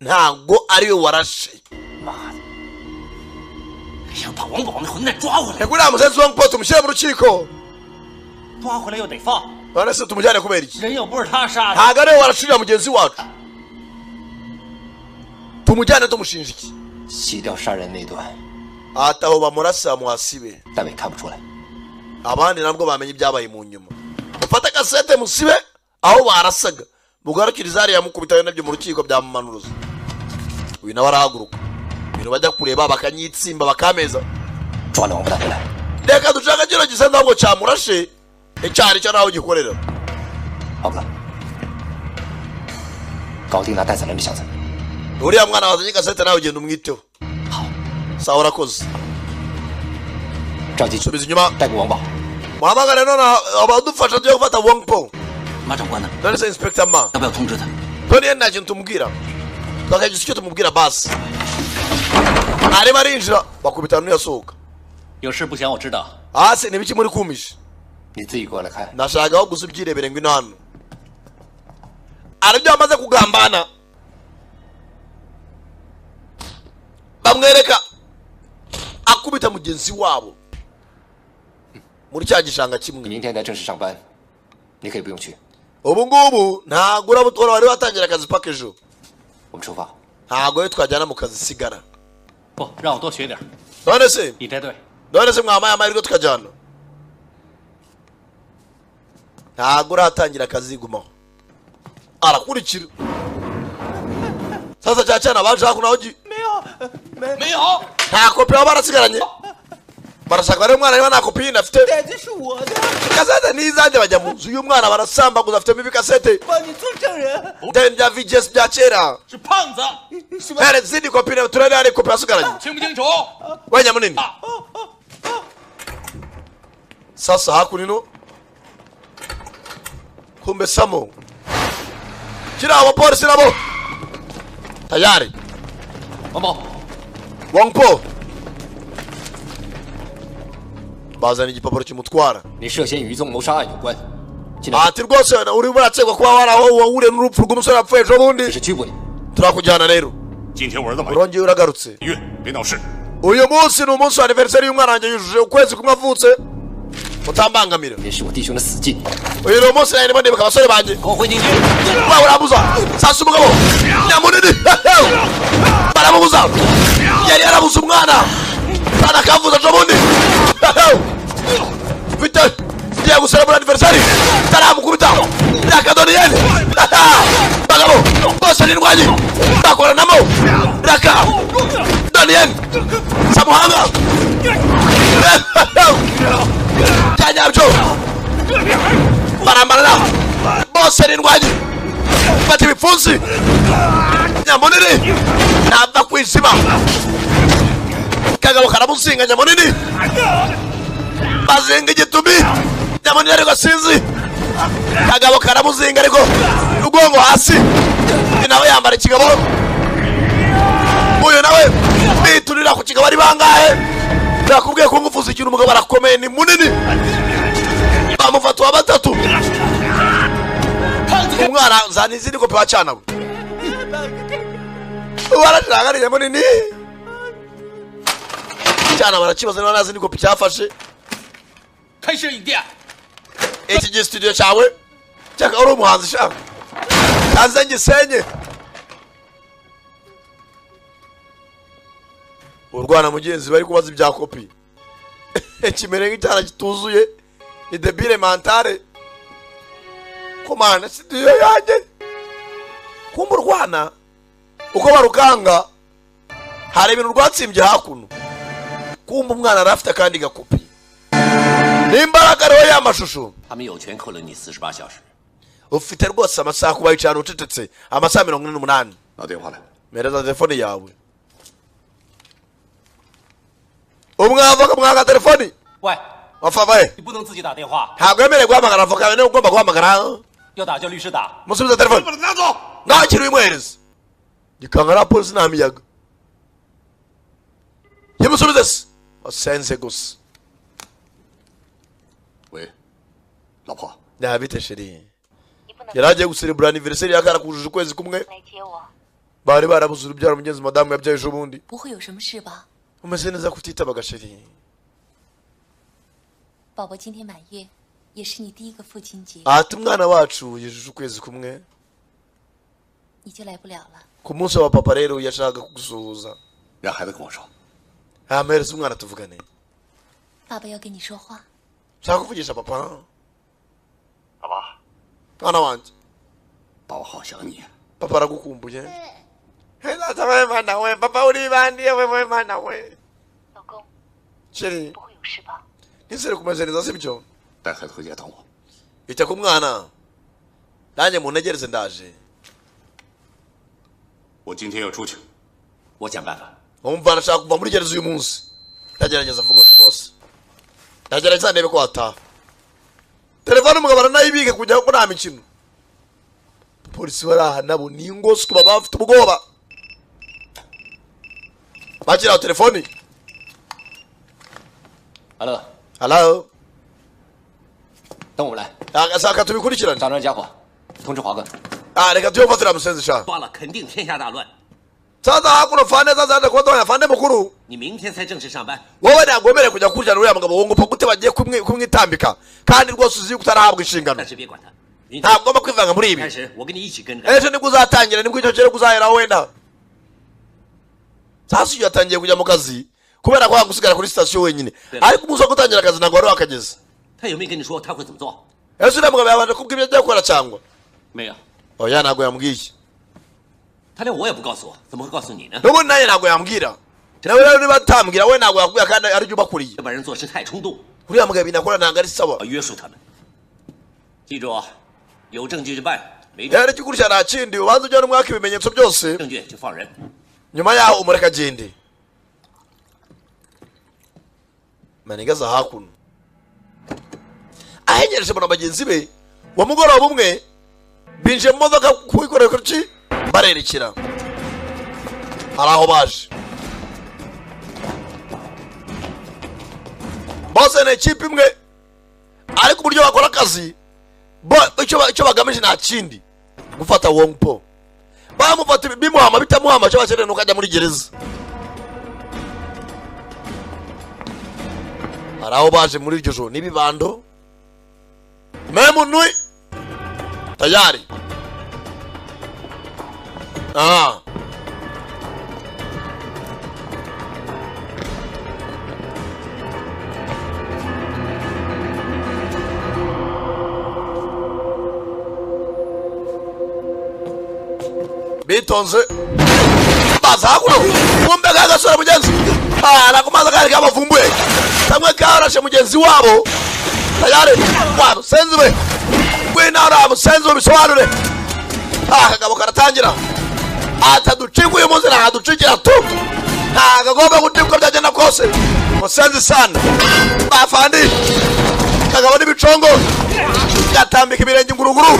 ntago ariwe warashe. 想把王宝那混蛋抓回来。 Uriya musenzi wa Wangpo tumushyire mu rukiko. 抓回来又得放。None se tumujyane kubera iki? Ntabwo ariwe warashirira mugenzi wacu. Tumujyane tumushinja iki? Ataho bamurasa muhasibe. Abandi nabwo bamenye ibyabaye mu nyuma. Mufate kasete musibe aho barasaga. Mugarukiriza hariya mukubitayo nabyo mu rukiko byamumanuruza. Uyu nawe arahaguruka. Ibintu bajya kureba bakanyitsimba bakameza. Reka dushaka kino gisa ntabwo cyamurashe icyari cyo naho gikorera. Uriya mwana wazanye kasete nawe ugenda umwiteho. Sawa urakoze. Subiza inyuma. Muhamagare none abadufasha tugiye gufata Wang Po. None se Inspector Ma. Tony nta kintu tumubwira. Twakagira icyo tumubwira basi. Arimo arinjira bakubita n'uyasohoka. Hasi ni biki muri kumisha? Ndashaka aho gusa ubyirebere ngwino hano. Aribyo amaze kugambana. Bamwereka akubita mugenzi wabo muri cya gishanga kimwe. Ubu ngubu ntago urabutora wari watangira akazi paka ejo. Ntago yo twajyana mu kazi sigara. None se none se mwamaye amahirwe tukajyana. Ntago uratangira akazi gumaho. Arakurikira. Sasa cya cyana baje hakuno aho nta kopi baba barasigaranye. Barashaka bari umwana niba nta kopi yindi afite. Kasete n'izanjye bajya mu nzu y'umwana barasambaguza afitemo ibikasete. Bya VGS bya kera. Here izindi kopi turebe hari kopi yasigaranye. Wenya munini. Sasa hakuno kumbe samo. Kira abapolisi nabo. Tayari. Wang Po. Bazana igipapuro kimutwara. Ati rwose uri burakekwa kuba waraho wahuriye n'urupfu rw'umusore wapfuye ejo bundi. Turakujyana rero. Urongeye uragarutse. Uyu munsi ni umunsi wa anniversary y'umwana wanjye yujuje ukwezi kumwe avutse. Utambangamira. Uyu ni umunsi nari ndimo ndibuka abasore banjye. Urabuza. Sasa umugabo nyamunini. Baramubuza. Yari yarabuze umwana. Kana kavuza ejo bundi. Vite. Ngiye guserebura anniversary. Taramukubita. Rakadoniyeli. Bagabo bose n'indwanyi. Bakoranamo. Raka. Daniel. Samuhanga. Cyanyabyo. Barambarana. Bose n'indwanyi. Bati ibipfunsi. Nyamunini. Nava ku izima. Kagabo karamuzinga nyamunini. Bazinga igitumi. Nyamunini ariko sinzi. Kagabo karamuzinga ariko ugongo hasi. Nawe yambara ikigabo. Uyu nawe biturira ku kigabo ari bangahe. Nakubwiye ko ngufuza ikintu umugabo arakomeye ni munini. Bamufata wa batatu. Umwana zana izindi kopi wacana we. Warashaka ari nyamunini. Cyana barakibaza niba nazi niko cyafashe. Iki gi studio cyawe cyaka uri umuhanzi shaka. Kanze ngisenye. Urwana mugenzi bari kubaza ibya kopi. Kimere nk'icyana kituzuye ni debile mentale. Komana studio yanjye. Kumba urwana uko barukanga hari ibintu rwatsimbye hakuno. Kumba umwana arafite kandi gakopi. Nimbaraga rero y'amashusho. Ufite rwose amasaha kuba yicara ucecetse amasaha 48. Mereza telefone yawe. Umwavoka mwaka telefoni. Wafavaye. Ntabwo wemerewe guhamagara avoka niwe ugomba guhamagara. Musubize telefone. Nta kintu wimuhereza. Gikangara polisi nta miyaga. Yimusubize se. Wasenze gusa. Nabite sheri. Yari agiye guserebura anniversaire yakara kujuje ukwezi kumwe. Bari barabuze urubyaro mugenzi madamu yabyaye ejo bundi. Umeze neza kutitaba gasheri. 也是你第一个父亲节。 Ati umwana wacu yujuje ukwezi kumwe. 你就来不了了。 Ku munsi wa papa rero yashakaga kugusuhuza. 让孩子跟我说。 Amereza umwana tuvugane. 爸爸要跟你说话。 Nshaka kuvugisha papa. 爸爸。 Mwana wanjye. 爸爸好想你。 Papa aragukumbuye. Data we mwana we, papa uribandiye we we mwana we. 老公。 Chéri. 不会有事吧？ Nizere kumeze neza sibyo? 带孩子回家等我。 Ita ku mwana. Nanjye muntegereze ndaje. 我今天要出去。 我想办法。 Umva ndashaka kuva muri gereza uyu munsi. Ndagerageza mvuga se bose. Ndagerageza ndebe ko wataha. Telefone umugabo aranayibika kugira ngo nta mikino. Polisi bari aha nabo ni ingoswe baba bafite ubwoba. Bakira telefoni. Hello. Hello. 等我们来。 Ashaka tubikurikirane. 找人家伙，通知华哥。 Ah, reka tuyofatira musenzi sha. 抓了，肯定天下大乱。 Sasa hakuno fande sasa hata kwa fande mukuru. 你明天才正式上班。 Wowe ntabwo wemerewe kujya gukurikirana uriya mugabo ngo upfa gute bagiye kumwitambika kandi rwose uzi yuko utarahabwa inshingano. 但是别管他。 Ntabwo ugomba kwivanga muri ibi. 开始，我跟你一起跟着。 Ejo nibwo uzatangira nibwo icyo kirego uzaheraho wenda. Sasa uyu yatangiye kujya mu kazi kubera ko gusigara kuri sitasiyo wenyine ariko umunsi wo gutangira akazi ntabwo wari wakageze. 他有没有跟你说他会怎么做？ Ese uriya mugabo yabanje kubwira ibyo agiye gukora cyangwa? 没有。 Oya ntabwo yambwiye. 他连我也不告诉我，怎么会告诉你呢？ N'ubundi nanjye ntabwo yambwira. Nawe rero niba atambwira we ntabwo yakubwira kandi aribyo ubakuriye. 这帮人做事太冲动。 Uriya mugabo ibintu akora ntabwo ari sawa. 约束他们。记住，有证据就办，没 Rero icyo ukurikirana nta kindi ubanza ujya n'umwaka ibimenyetso byose. 证据就放人。 Nyuma yaho umureka agende. Maniga aza hakuno. Ahengereje mbona bagenzi be wa mugoroba umwe binjiye mu modoka kuyikorera kuki barerekera. Hari aho baje. Bose ni ikipe imwe ariko uburyo bakora akazi bo icyo bagamije nta kindi gufata Wong Po. Bamufata bimuhama bitamuhama cyo bakeneye nuko ajya muri gereza. Hari aho baje muri iryo joro n'ibibando memunui tayari. Ah. Bitonze baza hakuno kumbe kagasura mugenzi arakumaza kari kabavumbuye kamwe karashe mugenzi wabo tayari wabo senzi we ngwino musenzi we bisobanure. Akagabo karatangira ataducika uyu munsi ntaducikira tu ntabwo agomba gucika byagenda kose musenzi sana bafandi kagabo n'ibicongo gatambika ibirenge inguruguru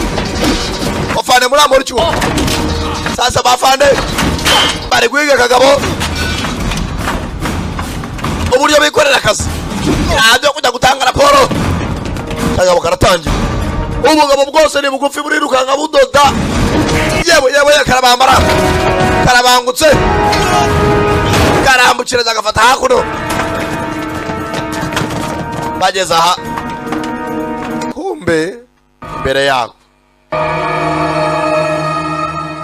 bafande muri amora ikigo. Sasa bafande bari guhiga kagabo uburyo bikorera akazi ntabyo kujya gutanga raporo. Kagabo karatangira ubugabo bwose ni bugufi burirukanka budoda yewe yewe karabambara karabangutse karambukira agafata hakuno bageze aha kumbe imbere yako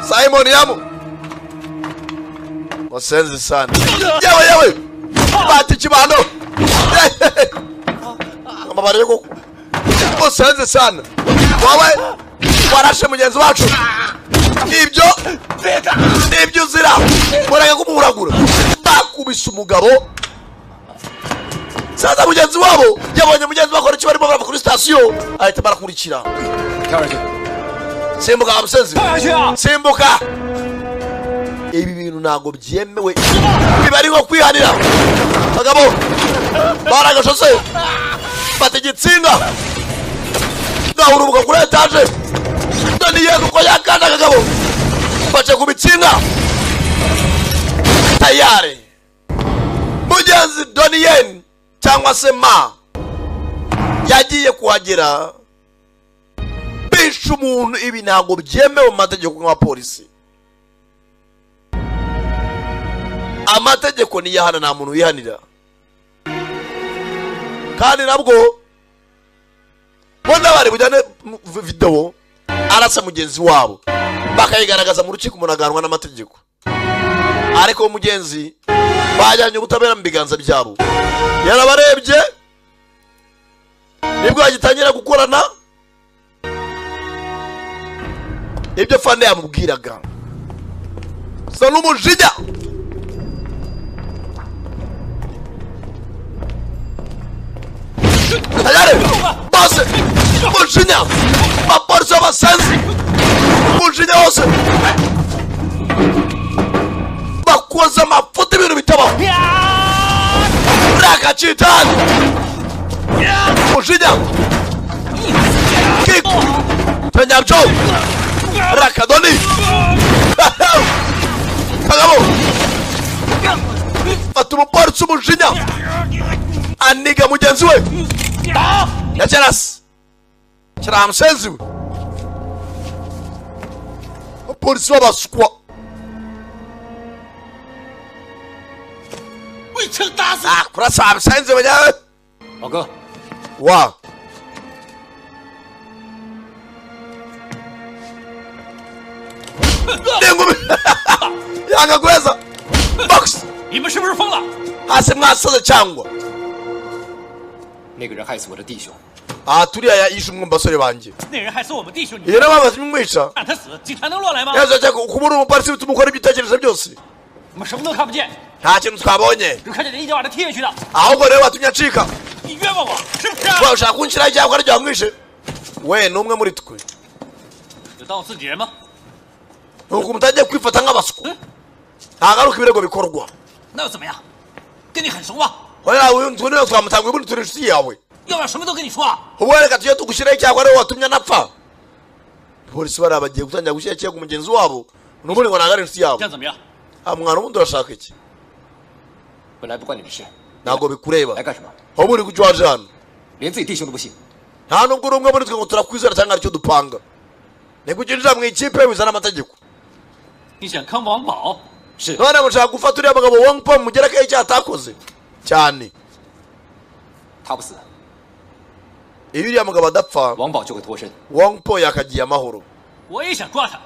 Simon Yamu musenzi sana yewe yewe bati kibano amabare koko musenzi sana wowe warashe mugenzi wacu ibyo nibyo uzira mureke kumuhuragura bakubise umugabo. Sasa mugenzi wabo yabonye mugenzi bakora icyo barimo barava kuri sitasiyo ahita barakurikira. Simbuka musenzi simbuka. Ibi bintu ntabwo byemewe biba ari nko kwihanira. Bagabo baragashose fata igitsinga gahurubuka kuri etaje none yezu uko yakanda akagabo bace ku bitsinga tayari. Mugenzi Donien cyangwa se ma yagiye kuhagera bishe umuntu. Ibi ntabwo byemewe mu mategeko nk'abapolisi. Amategeko niyahana nta muntu wihanira kandi nabwo Bona bari bujyane video arasa mugenzi wabo bakayigaragaza mu rukiko umuntu aganwa n'amategeko. Ariko mugenzi bajyanye ubutabera mu biganza byabo. Yarabarebye nibwo agitangira gukorana ibyo fande yamubwiraga. Sa n'umujinya Tayari bose umujinya abapolisi b'abasenzi umujinya wose bakoze amafuti ibintu bitabaho rakacitani umujinya kiku tanyabyo rakadoni kagabo fata umupolisi umujinya aniga mugenzi we yacerasi kiramusenzi we abapolisi b'abaswa kurasa abasenzi banyawe 老哥 wa n'ingumi yanga guheza box 你们是不是疯了 hasi mwasaze cyangwa 那个人害死我的弟兄 aha turiya yishe umwe mu basore banjye 那人害死我们弟兄你 iyo niyo mpamvu mwica 让他死警察能乱来吗 yaza cyangwa kubura umupolisi bituma ukora ibyo utekereza byose 我们什么都看不见 nta kintu twabonye 只看见你一脚把他踢下去的 ahubwo rero watumye acika 你冤枉我是不是 ushaka kunshyiraho icyaha ariko wamwishe we ni umwe muri twe 有当我自己人吗 nuko mutagiye kwifata nk'abaswa ntagaruka ibirego bikorwa 那又怎么样跟你很熟吗 oya uyu niyo twamutanga ubundi turi inshuti yawe 要不要什么都跟你说啊 ubwo reka tujye tugushyiraho icyaha ariwe watumye anapfa polisi bariya bagiye gutangira gushyira icyaha ku mugenzi wabo n'ubundi ngo ntabwo ari inshuti yabo 这样怎么样 mwana ubundi urashaka iki 本来不关你的事 ntabwo bikureba 来干什么 ahubwo uri kuki waje hano 连自己弟兄都不信 nta nubwo uri umwe muri twe ngo turakwizera cyangwa aricyo dupanga ni kukinjira mu ikipe bizana amategeko 你想坑王宝 是 none mushaka gufata uriya mugabo Wong Po mugerekaho icyaha atakoze cyane 他不死 iyo uriya mugabo adapfa 王宝就会脱身 Wong Po yakagiye amahoro 我也想抓他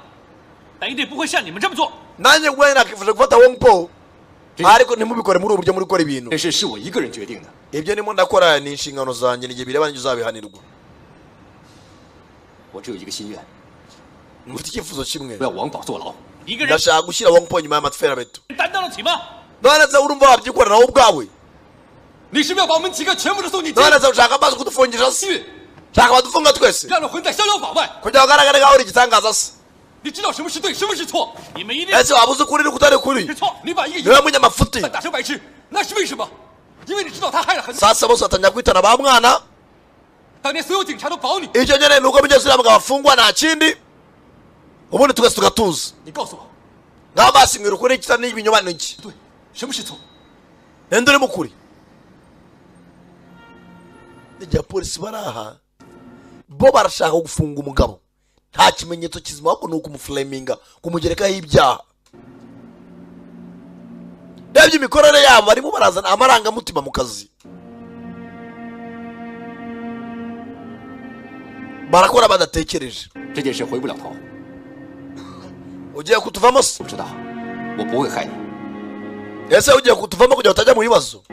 但一定不会像你们这么做 nanjye ubwanjye nakifuje gufata Wong Po ariko ntimubikore muri ubu buryo muri gukora ibintu 这事是我一个人决定的 ibyo ndimo ndakora ni inshingano zanjye n'igihe bireba ninjye uzabihanirwa 我只有一个心愿 mufite icyifuzo kimwe 我要王宝坐牢 一个人 ndashaka gushyira Wong Po nyuma y'amaferabeto 担当得起吗 none se urumva wabyikorera nawe ubwawe 你是不是要把我们几个全部都送进监 none se ushaka amazi kudufungisha se 狱 ushaka badufunga twese 让那混在逍遥法外 kugira ngo agaragare nkaho uri igitangaza se 你知道什么是对什么是错 你们一定 ese waba uzi ukuri n'ukutari ukuri 是错 你把一个 niwe munyamafuti 打成白痴那是为什么因为你知道他害了很多 sasa bose batangira kwitana ba mwana 当年所有警察都保你 icyo nkeneye ni uko mugenzi uriya mugabo afungwa nta kindi ubundi twese tugatuza 你告诉我 ngaho basinyira ukuri kita n'ibinyoma ni iki 对什么是错 ninde uri mukuri igihe abapolisi bari aha bo barashaka gufunga umugabo nta kimenyetso kizima ahubwo ni ukumufureminga kumugerekaho ibyaha ndebye imikorere yabo barimo barazana amarangamutima mu kazi barakora badatekereje 这件事回不了头 ugiye kutuvamo se 我知道我不会害你 ese ugiye kutuvamo kugira ngo utajya mu bibazo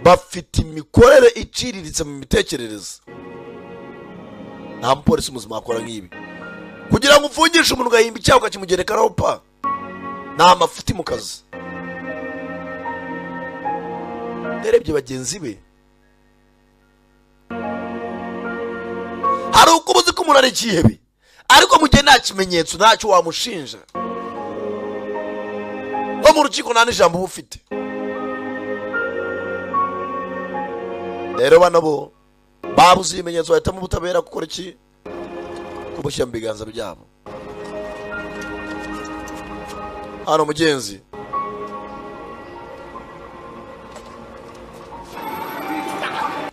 bafite imikorere iciriritse mu mitekerereze nta mupolisi muzima wakora nk'ibi kugira ngo ufungishe umuntu ugahimba icyaha ukakimugerekaraho pa ni amafuti mu kazi yarebye bagenzi be hari uko uzi ko umuntu ari ikihebe ariko mu gihe nta kimenyetso ntacyo wamushinja no mu rukiko nta n'ijambo uba ufite rero bano bo babuze ibimenyetso bahitamo ubutabera gukora iki kubushyira mu biganza byabo hano mugenzi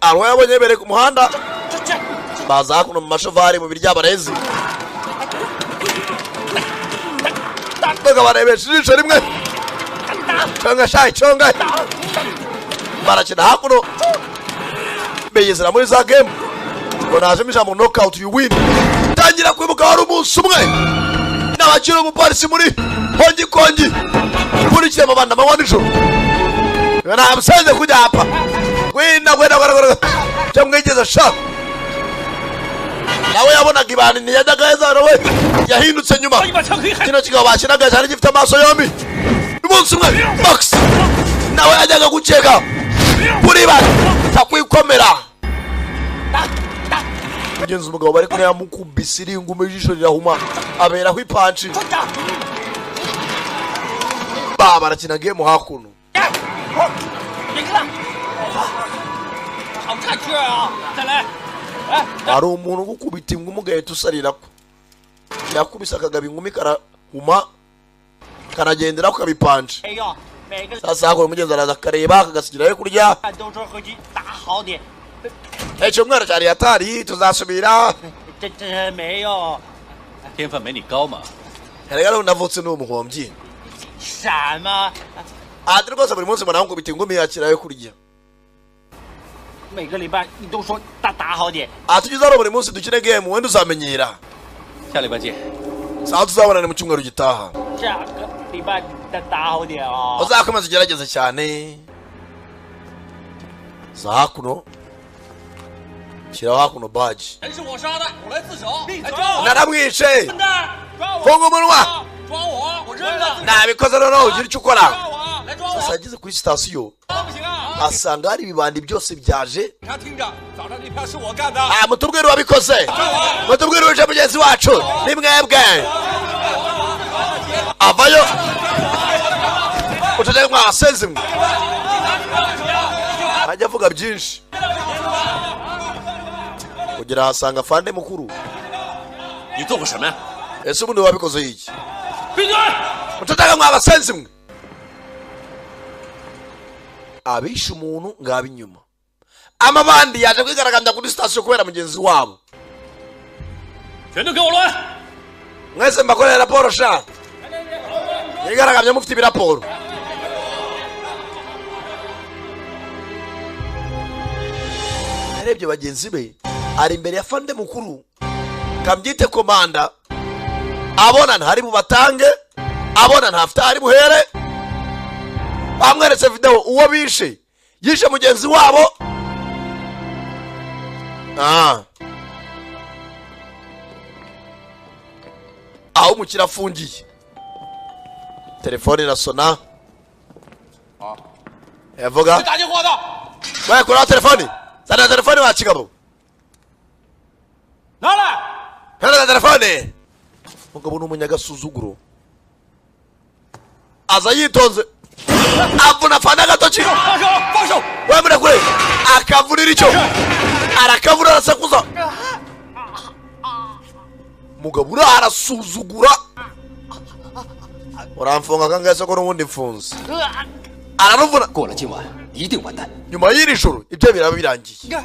aho yabonye bereka umuhanda baza hakuno mu mashovari mu biryabarezi bakabarebesha ijisho rimwe conga shayi conga barakina hakuno Beyezera muri za game ngo najemo ijambo knockout you win. Tangira kwibuka wari umunsi umwe n'abakiri umupolisi muri Hongi Kongi kurikiye amabanda amanywa nijoro. Namusanze kujya hapa gwina gwina gwina cyo mwigeze sha. Nawe yabonaga ibani ntiyajyaga heza nawe yahindutse nyuma. Kino kigabo bakinaga cyari gifite amaso yombi. Umunsi umwe box nawe yajyaga gukeka kuri bani takwikomera. Mugenzi umugabo bari kumwe yamukubise iringume ijisho rirahuma aberaho ipanci. Ba barakina game hakuno. Hari umuntu ugukubita ingumi ugahita usarirako. Yakubise akagaba ingumi karahuma kanagendera kabipanci. Sasa hakora umugenzi araza akareba akagasigirayo kurya. Icyo mwana cyari yatari tuzasubira. Erega navutse ni umuhombyi. Ati rwose buri munsi mbona nkubita ingumi yakirayo kurya. Ati ugeze hano buri munsi dukine game wenda uzamenyera. Sawa tuzabonana mu cyumweru gitaha. Uzakomeza ugerageze cyane. Za hakuno shyiraho hakuno baji. Naramwishe. Funga umunwa. Nabikoze noneho ugira icyo ukora. Sasa ageze kuri sitasiyo asanga hari ibibandi byose byaje. Mutubwire uwabikoze, mutubwire uje mugenzi wacu ni mwebwe. Avayo utajya mwasenze mwe ajya avuga byinshi kugira asanga afande mukuru. Ese ubundi wabikoze iki? Mutataka mwabasenze mwe. Abishe umuntu ngaba inyuma. Amabandi yaje kwigaragambya kuri sitasiyo kubera mugenzi wabo. Mwese mbakorera raporo sha. Yigaragambya mufite ibiraporo. Yarebye bagenzi be ari imbere ya fande mukuru kambyite komanda, abona ntari bubatange, abona ntafite ari buhere. Bamweretse video uwo bishe yishe mugenzi wabo. Aho umukira afungiye telefone irasona. Yavuga bayakora telefone zana telefone wa kigabo nara telefone. Mugabo n'umunyagasuzuguro aza yitonze avuna fana gatoki wemura kure akavurira icyo arakavura arasakuza. Mugabo arasuzugura. Uramfunga kangahe se ko n'ubundi mfunze? Araruvuna. Nyuma y'iri joro ibyo biraba birangiye.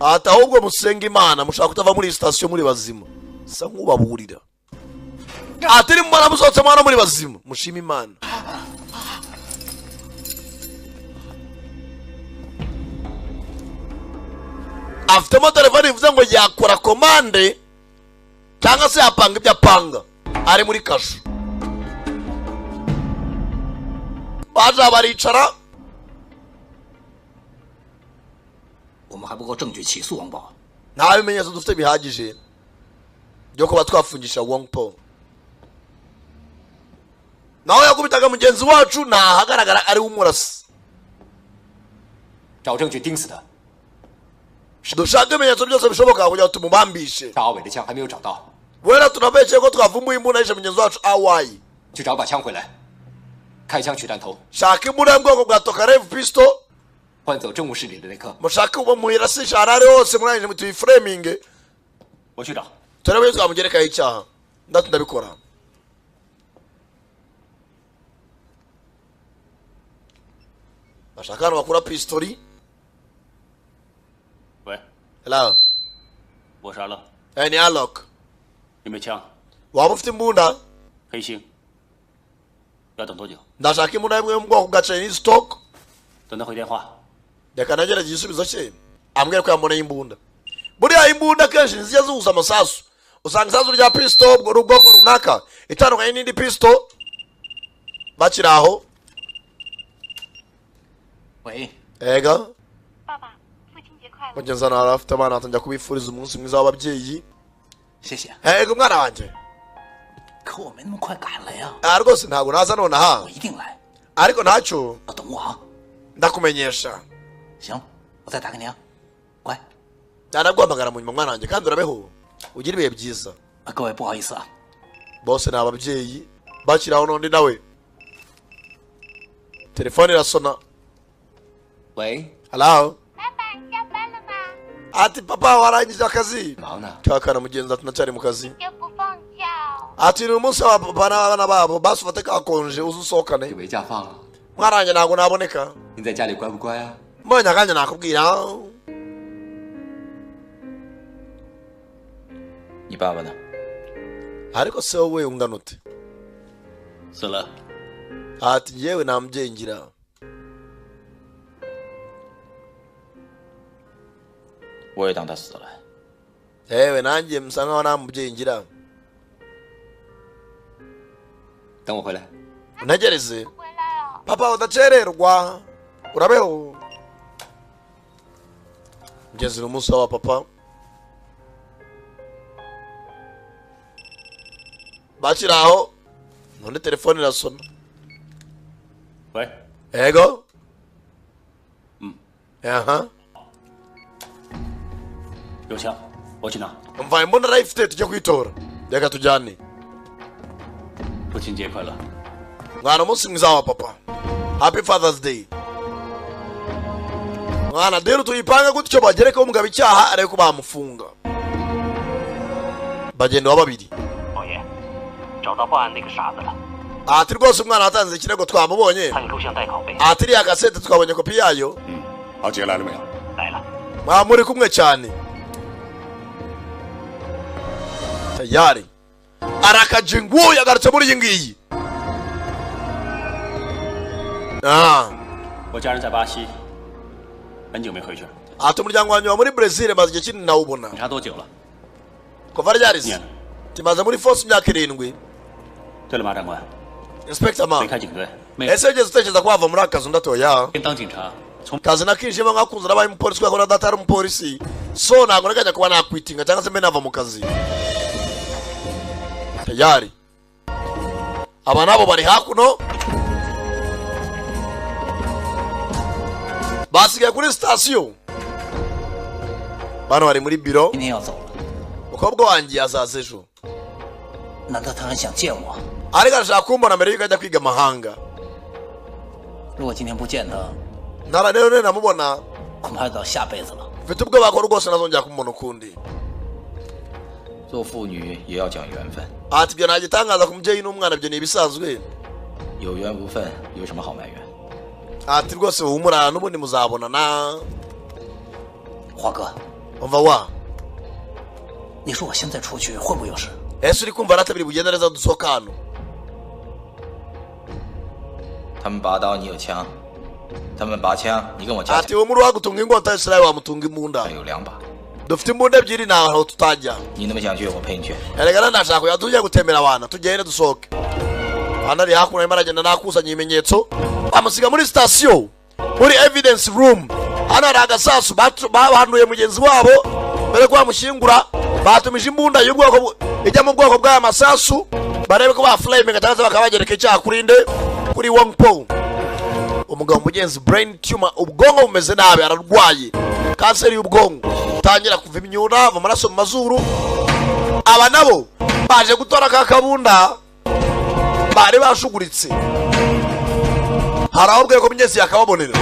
Ati ahubwo musenga Imana mushaka kutava muri sitasiyo muri bazima. Sa nk'ubaburira. Ati nimubona musohotse mwana muri bazima mushima Imana. Afitemo telefone ivuze ngo yakora komande cyangwa se yapanga ibyo apanga ari muri kasho. Baje baricara. Nta bimenyetso dufite bihagije byo kuba twafungisha Wang Po. Nawe yakubitaga mugenzi wacu ntahagaragara ari umurasi. Dushaka ibimenyetso byose bishoboka kugira ngo tumubambishe. Wera tunabeshye ko twavumbuye imbunda yishe mugenzi wacu Awayi. Shaka imbunda yo mu bwoko bwa Tokarev pistol. Mushake uwo muhirasisha aho ari hose murangije mutuyifreminge. Turebe twamugerekaho icyaha. Ndatu ndabikora. Bashaka hano bakura pistori. Hello. Ni Alok. Waba ufite imbunda? Ndashaka imbunda imwe yo mu bwoko bwa Chinese stock. Reka nagerageje igisubizo cye ambwira ko yamboneye imbunda. Buriya imbunda kenshi ntizijya zihuza amasasu, usanga isasu rya pisto ubwoko runaka itandukanye n'indi pisto. Bakiri aho. 喂， Ega 爸爸，父亲节快乐！ Mugenzi hano afite abana, atangira kubifuriza umunsi mwiza w'ababyeyi. 谢谢。 Ego mwana wanjye. 可我没那么快赶来呀。 Ah, rwose ntabwo naza nonaha. 我一定来。 Ariko ntacyo. 等我啊。 Ndakumenyesha. 行，我再打给你啊。乖。 Nanaguhamagara mu nyuma mwana wanjye, kandi urabeho ugire ibihe byiza. 各位不好意思啊。 Bose ni ababyeyi. Bakiri aho n'undi nawe telefone irasona. 喂， Hello. 爸爸，下班了吗？ Ati papa, warangije akazi? 忙呢。 Kakana mugenzi ati ndacyari mu kazi. 就不放假哦。 Ati ni umunsi wa papa n'abana babo, basi ufate kakonje uze usohokane. 没假放了。 Mwana wanjye, ntabwo naboneka. 你在家里乖不乖啊？ Mbonye akanya nakubwira. 你爸爸呢？ Ariko se wowe ungana ute? 死了。 Ati yewe nta mubyeyi ngira. 我也当他死了。 Yewe nanjye musa nkaho nta mubyeyi ngira. 等我回来。 Untegereze papa, udacererwa, urabeho. Ngeze ni umunsi wa papa. Bakiri aho none telefone irasona. 喂， Ego. Aha. 有枪，我去拿。 Umva, imbunda arayifite, tujye kuyitora, reka tujyane. 父亲节快乐！ Mwana, umunsi mwiza wa papa, happy Father's Day mwana. Rero tuyipanga gutyo, bagerekaho umugabo icyaha arebe ko bamufunga, bagenda wa babiri. 老爷，找到报案那个傻子了， Ati rwose umwana watanze ikirego twamubonye. 他有录像带拷贝。 Ati iriya kasete twabonye kopi yayo. 阿杰来了没有？ 来了。 Mwa muri kumwe cyane tayari arakajingu yagarutse muri iyi ngiyi. Ah. 我家人在巴西，很久没回去了。 Ati umuryango wanjye wa muri Brazil, maze igihe kinini nawubona. 警察多久了？ Kuva ryarisi timaze muri force imyaka 7. 对了，马长官， Inspector Ma, 离开警队没有 ese wigeze utekereza ko wava muri aka kazu? Ndatoya. 当警察，从 Kazi nakinjiyemo nkakunze, nabaye umupolisi kubera ko na data ari umupolisi, so ntabwo nagajya kuba nakwitinga cyangwa se mbe nava mu kazi. Tayari aba nabo bari hakuno, basigaye kuri sitasiyo, bano bari muri biro. 今天要走了， Umukobwa wanjye azaza ejo. 难道他还想见我？ Ariko arashaka kumbona mbere yuko ajya kwiga amahanga. 如果今天不见他， Ntara rero namubona, 恐怕要到下辈子了。 mfite ubwoba ko rwose nazongera kumubona ukundi. 做父女也要讲缘分， Ati ibyo ntagitangaza ku mubyeyi n'umwana, ibyo ni ibisanzwe. 有缘无分有什么好埋怨？ Ati rwose humura, n'ubundi muzabonana. 华哥， Umva wa. 你说我现在出去会不会有事？ Ese uri kumva ratabiri bugenda neza dusohoka hano? 他们拔刀，你有枪；他们拔枪，你跟我加 Ati uwo muri wagutunga inkota, ese nawe wamutunga imbunda. 有两把。 Dufite imbunda ebyiri, ntaho tutajya. 你那么想去，我陪你去。 Erega ndashaka kujya, tujye gutembera abana, tugende dusohoke. Hano ari hakuno, arimo aragenda nakusanya ibimenyetso, bamusiga muri sitasiyo muri evidence room. Hano hari agasasu bahanuye mugenzi wabo mbere ko bamushyingura. Batumije imbunda y'ubwoko ijya mu bwoko bw'aya masasu, barebe ko bafulayiminga cyangwa se bakaba bagereka icyaha kuri nde? Kuri Wong Po. Umugabo mugenzi brain tumor, ubwonko bumeze nabi, ararwaye kanseri y'ubwonko, tangira kuva imyuna, ava amaraso mu mazuru. Aba nabo baje gutora ka kabunda bari bashuguritse, hari aho ubwego mugenzi yakababonera.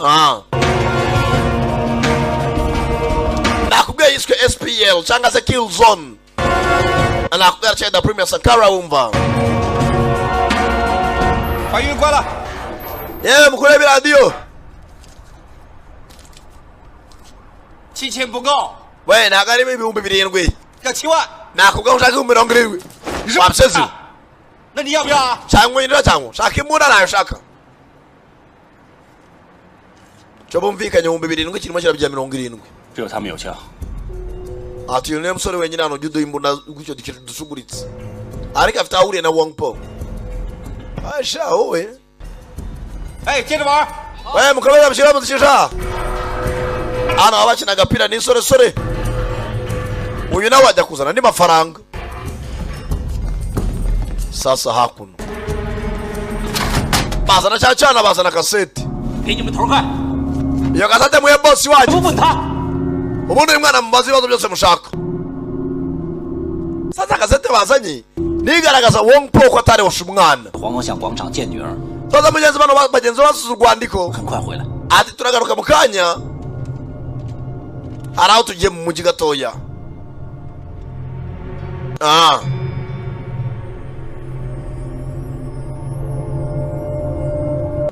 Ah. Nakubwiye yiswe SPL cyangwa se Kill Zone, nakubwiye cyenda Premier Sankara wumva. 把音乐关了。 Yewe mukurebe radiyo. 7000不够， We, ntabwo ari 7,000. 要7万。 Nakubwiye ko ushaka 70,000, wabiseze. 那你要不要啊？ Cyangwa unyinjira cyangwa ushaka imbunda, nayo ushaka. Cyo bumvikanye 7000 kirimo kirabya 70. 只有他们有枪。 Ati uyu niwe musore wenyine hano ujya uduha imbunda gutyo dusuguritse. Ariko afite aho ahuriye na Wong Po. Asha wowe. 哎，接着玩。 We mukomeze mushyira muzishisha. Hano abakina agapira n'insoresore. Uyu nawe ajya kuzana andi mafaranga. Sasa hakuno. Bazana cya cyana bazana kaseti. 给你们头看。 Iyo kasete muhe bosi wanyu. Ubundi uyu mwana mubaze ibibazo byose mushaka. Sasa kasete bazanye nigaragaza Wong Po ko atarewosha umwana. 黄龙向广场见女儿。 Sasa mugenzi bano bagenzi basuze urwandiko. 很快回来。 Ati turagaruka mu kanya. Hari aho tugiye mu mujyi gatoya. Ah.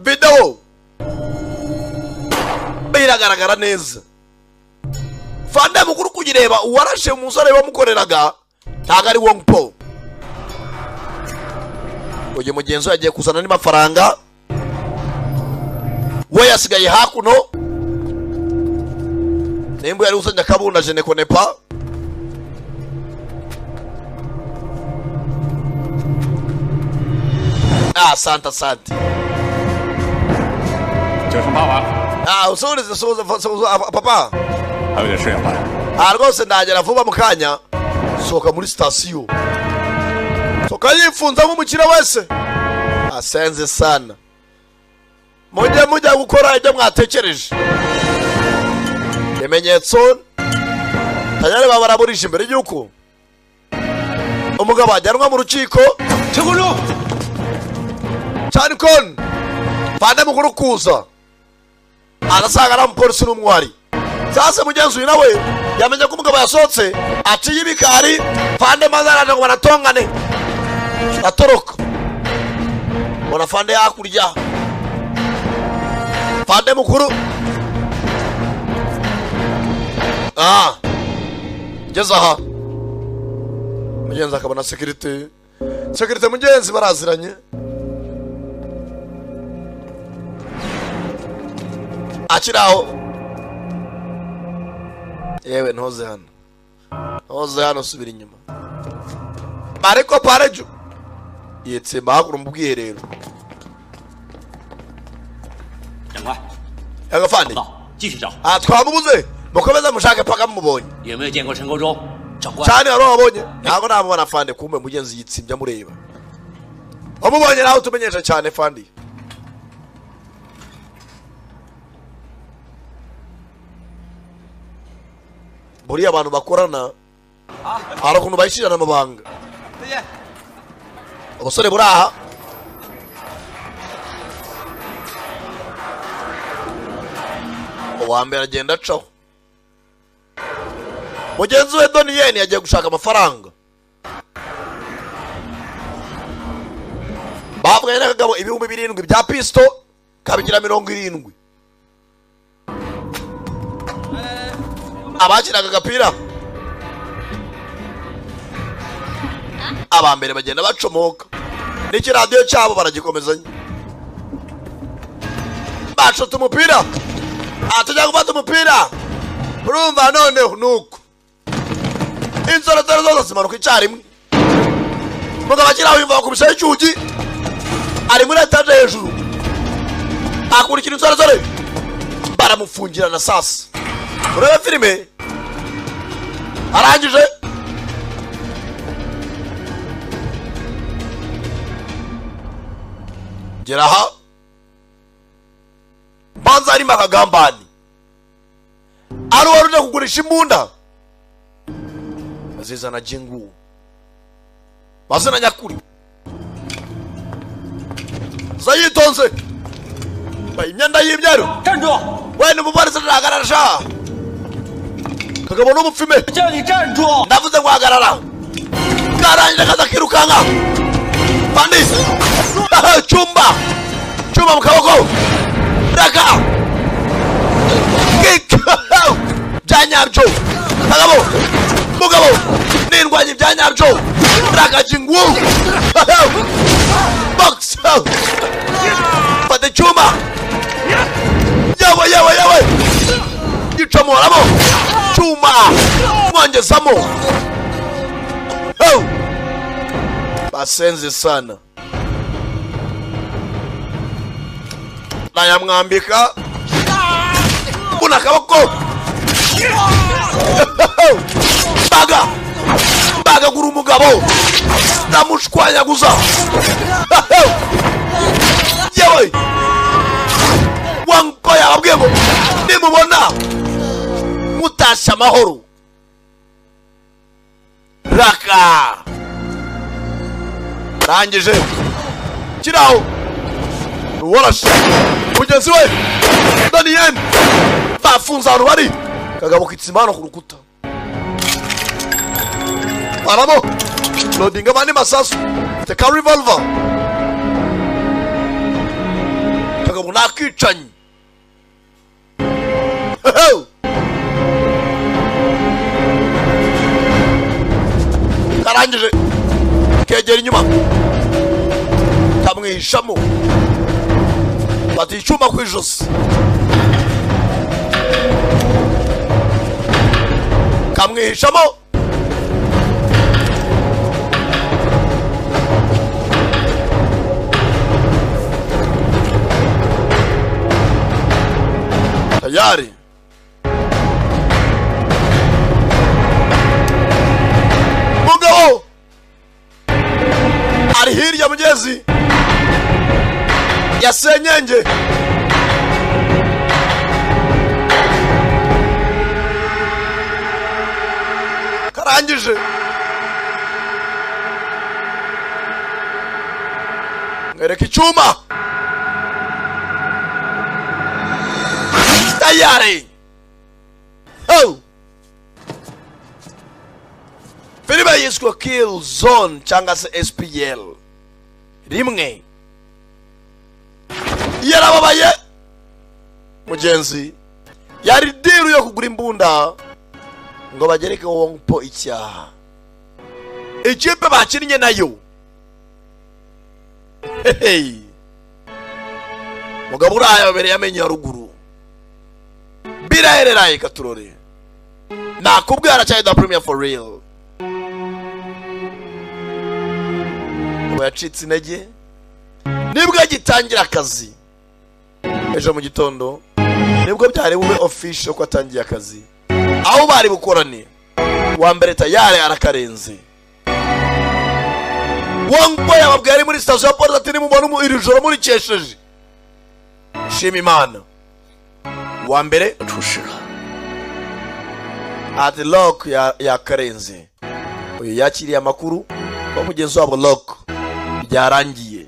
Video biragaragara neza. Fande mukuru kugireba uwarashe umusore wamukoreraga ntago ari Wong Po. Uyu mugenzi yagiye kuzana n'amafaranga we yasigaye hakuno. Nimba yari usanya kabunda je ne connais pas. Ah, santa sante. 九乘八完。 Ah, usubize subiza papa. 还有点事要办。 Ah, rwose ndagera vuba mu kanya. Sohoka muri sitasiyo. Sohoka yifunza nk'umukire wese. Asenze sana. Mujye mujya gukora ibyo mwatekereje. Ibimenyetso tayari babaraburisha imbere y'uko umugabo ajyanwa mu rukiko. Chanikon fande mukuru kuza arasanga ari umupolisi n'umwari. Sasa mugenzi uyu nawe yamenye ko umugabo yasohotse aciye ibikari fande maze araje ngo baratongane atoroka. Bona fande hakurya fande mukuru. Ah, ngeze aha mugenzi akabona sekirite. Sekirite mugenzi baraziranye. Akiraho. Yewe ntoze hano. Ntoze hano subira inyuma. Ariko parejo yetsemba hakuno mu bwiherero. 长官， Agafande. 继续找。 Ah, twamubuze. Mukomeze mushake paka mumubonye. 有没有见过陈国忠？长官。 Cyane hari wabonye. Ntago namubona fande kumbe mugenzi yitsimbye amureba. Wamubonye nawe utumenyesha cyane fandi. Buriya abantu bakorana hari ukuntu bayishirana amabanga. Abasore buri aha uwa mbere agenda acaho. Mugenzi we Doniyeni yagiye gushaka amafaranga. Bavuganye n'akagabo 7000 bya pisto kabigira 70. Abakinaga agapira aba mbere bagenda bacomoka n'ikiradiyo cyabo baragikomezanya. Bacota umupira, atujya gufata umupira urumva noneho nuko inzorozoro zose zimanuka icyarimwe. Mugabo akiri aho yumva bakubishaho icyugi ari muri etaje hejuru akurikira inzorozoro baramufungira na sasa. Urebe filime arangije gera aha banza harimo akagambani ari uwari uje kugurisha imbunda azizana jingu mazina nyakuri zayitonze imyenda y'imyeru we n'umupolisi arahagarara sha kagabo n'umupfime ndavuze ngo hagarara karangije kaza kirukanka pandisi cyumba cyumba mu kaboko raka kick bya nyabyo kagabo mugabo n'indwanyi bya nyabyo raka jingu box fata icyuma yawe yawe yawe Kongezamo. Oh! Basenze sana. Nayamwambika. Kuna kaboko. Baga. Baga guru mugabo. Ndamushwanyaguza. Yewe. Wangpo yababwiye ngo nimubona mutasha amahoro. Raka. Rangije. Kiraho. Warashe. Mugenzi we Daniel bafunze ahantu bari. Kagabo kitsimano ku rukuta. Paramo. Loading abandi masasu. Teka revolver. Kagabo nakicanye. Karangije. Kegera inyuma. Kamwihishamo. Fata icyuma ku ijosi. Kamwihishamo. Tayari. Mugabo ari hirya mugezi ya senyenge. Karangije. Mwereka icyuma. Tayari. Oh. Filime yiswe Kill Zone cyangwa se SPL. Rimwe. Yarababaye mugenzi yari diru yo kugura imbunda ngo bagereke Wong Po icyaha. Ikipe bakinnye nayo. Hey. Mugabo uraya babere yamenye haruguru. Birahereraye katurore. Nakubwira cyane da premier for real. Yacitse intege nibwo agitangira akazi ejo mu gitondo nibwo byari bube official ko atangiye akazi aho bari bukorane wa mbere tayari arakarenze. Wangbo yababwiye ari muri station ya polisi ati nimubona iri joro murikesheje shima Imana. Wa mbere ati lock yakarenze. Uyu yakiriye amakuru ko mugenzi wabo lock byarangiye.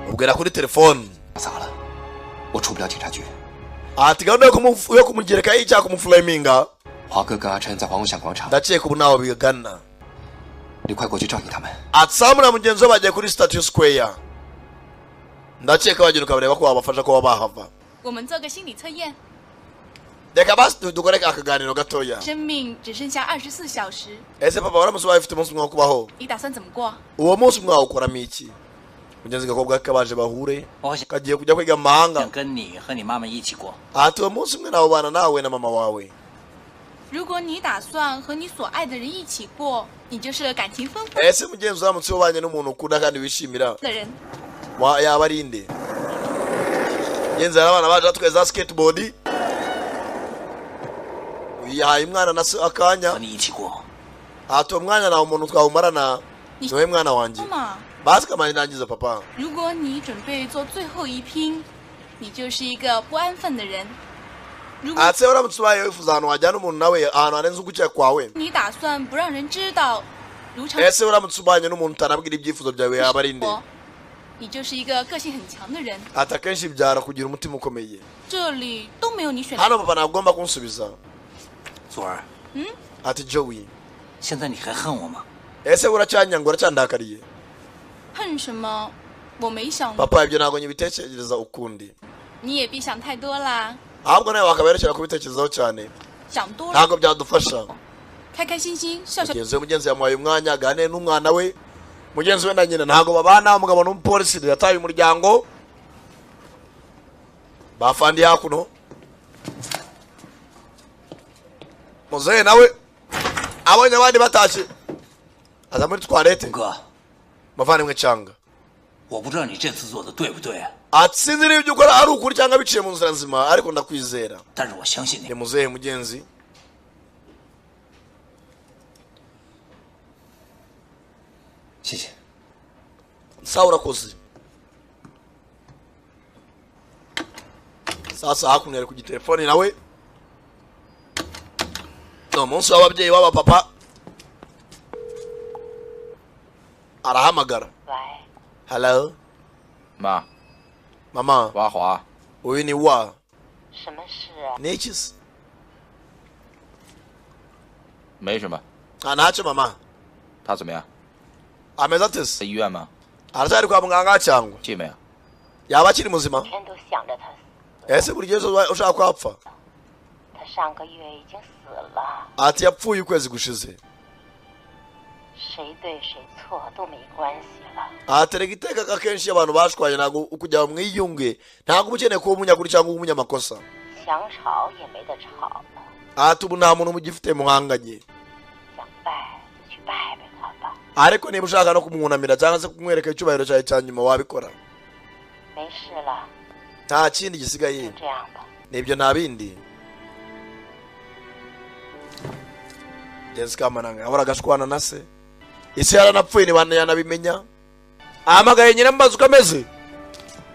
Ubwira kuri telefone. Ati gahunda yo kumugereka icyaha kumuflaminga. Ndakeka ubu nawe bigana. Ati na mugenzi we bagiye kuri Statue Square. Ndakeka bagenda ukabareba ko wabafasha ko bahava. Reka basi dukore akaganiro gatoya. Ese papa waramutse ubaye ufite umunsi umwe wo kubaho, uwo munsi umwe wawukoramo iki? Mugenzi gakobwa kabaje bahure kagiye kujya kwiga mu mahanga. Ati uwo munsi umwe nawubana nawe na mama wawe. Ese mugenzi uramutse ubanye n'umuntu ukunda kandi wishimira yaba ari nde? Mugenzi hari abana baje batwaye za skateboard. Yahaye umwana na se akanya. Ati uwo mwanya nawe umuntu twawumarana niwe mwana wanjye. Basi kamani nangiza papa. Ati uramutse ubaye wifuza ahantu wajyana umuntu nawe ahantu harenze ugukeka kwawe. Ese uramutse ubanye n'umuntu utanabwira ibyifuzo byawe yaba ari nde? Ati akenshi byara kugira umutima ukomeye. Hano papa ntabwo kunsubiza. Ati Joey, ese uracyanyanga uracyandakariye? Papa ibyo ntabwo nyibitekereza ukundi. Ahubwo nawe wakaberekera kubitekerezaho cyane. Ntabwo byadufasha. Mugenzi we mugenzi yamuhaye umwanya aganire n'umwana we. Mugenzi we na nyina ntabwo babana, umugabo n'umupolisi yataye umuryango. Bafandi hakuno. Muzehe nawe abonye abandi batashye aza muri toilette. Muvandimwe Canga, 我不知道你这次做的对不对， ati sinzi niba ibyo ukora ari ukuri cyangwa biciye mu nzira nzima, ariko ndakwizera. 但是我相信你。 Ni muzehe mugenzi. 谢谢。 Sawa, urakoze. Sasa hakuno ari ku gitelefoni nawe. Ni umunsi w'ababyeyi w'abapapa, arahamagara. Hello. 妈， Mama. 王华。 Uyu ni wa. 什么事啊？ Ni iki se? 没什么。 Nta ntacyo mama. 他怎么样？ Ameze ate se? 在医院吗？ Aracyari kwa muganga cyangwa? 进没有？ Yaba akiri muzima? 天都想着他死， Ese buri gihe cyose ushaka ko apfa? 他上个月已经死了， Ati yapfuye ukwezi gushize. 谁对谁错都没关系了。 Aterega iteka akenshi iyo abantu bashwanye ntabwo kugira ngo mwiyunge, ntabwo uba ukeneye kuba umunyakuri cyangwa umunyamakosa. 想吵也没得吵了， Ati ubu nta muntu mugifite muhanganye. 想拜就去拜拜他吧， Ariko niba ushaka no kumwunamira cyangwa se kumwereka icyubahiro cyawe cya nyuma wabikora. 没事了， Nta kindi gisigaye. 就这样吧。 Nibyo, nta bindi. Jessica Kamananga yahoraga ashwana na se, ese yaranapfuye ntibanabimenya. Ahamagaye nyina amubaza uko ameze,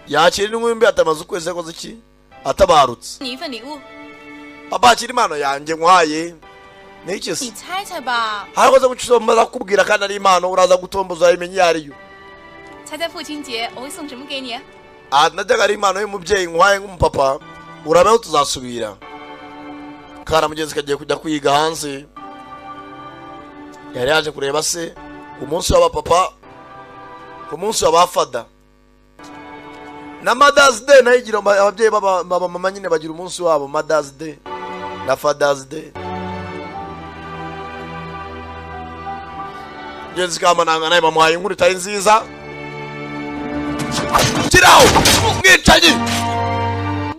yakira inkumbi atamaze ukwezi yakoze iki atabarutse. 你一份礼物， Papa, akira impano yanjye nkwaye. Ni iki se? 你猜猜吧。 Harakoze gucuza kukubwira kandi ari impano uraza gutomboza urayimenya iyo ariyo. 猜猜父亲节我会送什么给你？ Ah, najyaga ari impano y'umubyeyi nkwaye nk'umupapa, urabeho tuzasubira. Kana mugenzi kagiye kujya kwiga hanze, yari yaje kureba se ku munsi w'abapapa, ku munsi w'abafada na Mother's Day nayo igira ababyeyi b'abamama nyine bagira umunsi wabo, Mother's Day na Father's Day. Mugenzi kamananga nawe bamuhaye inkuru itari nziza. Kiraho umwicanyi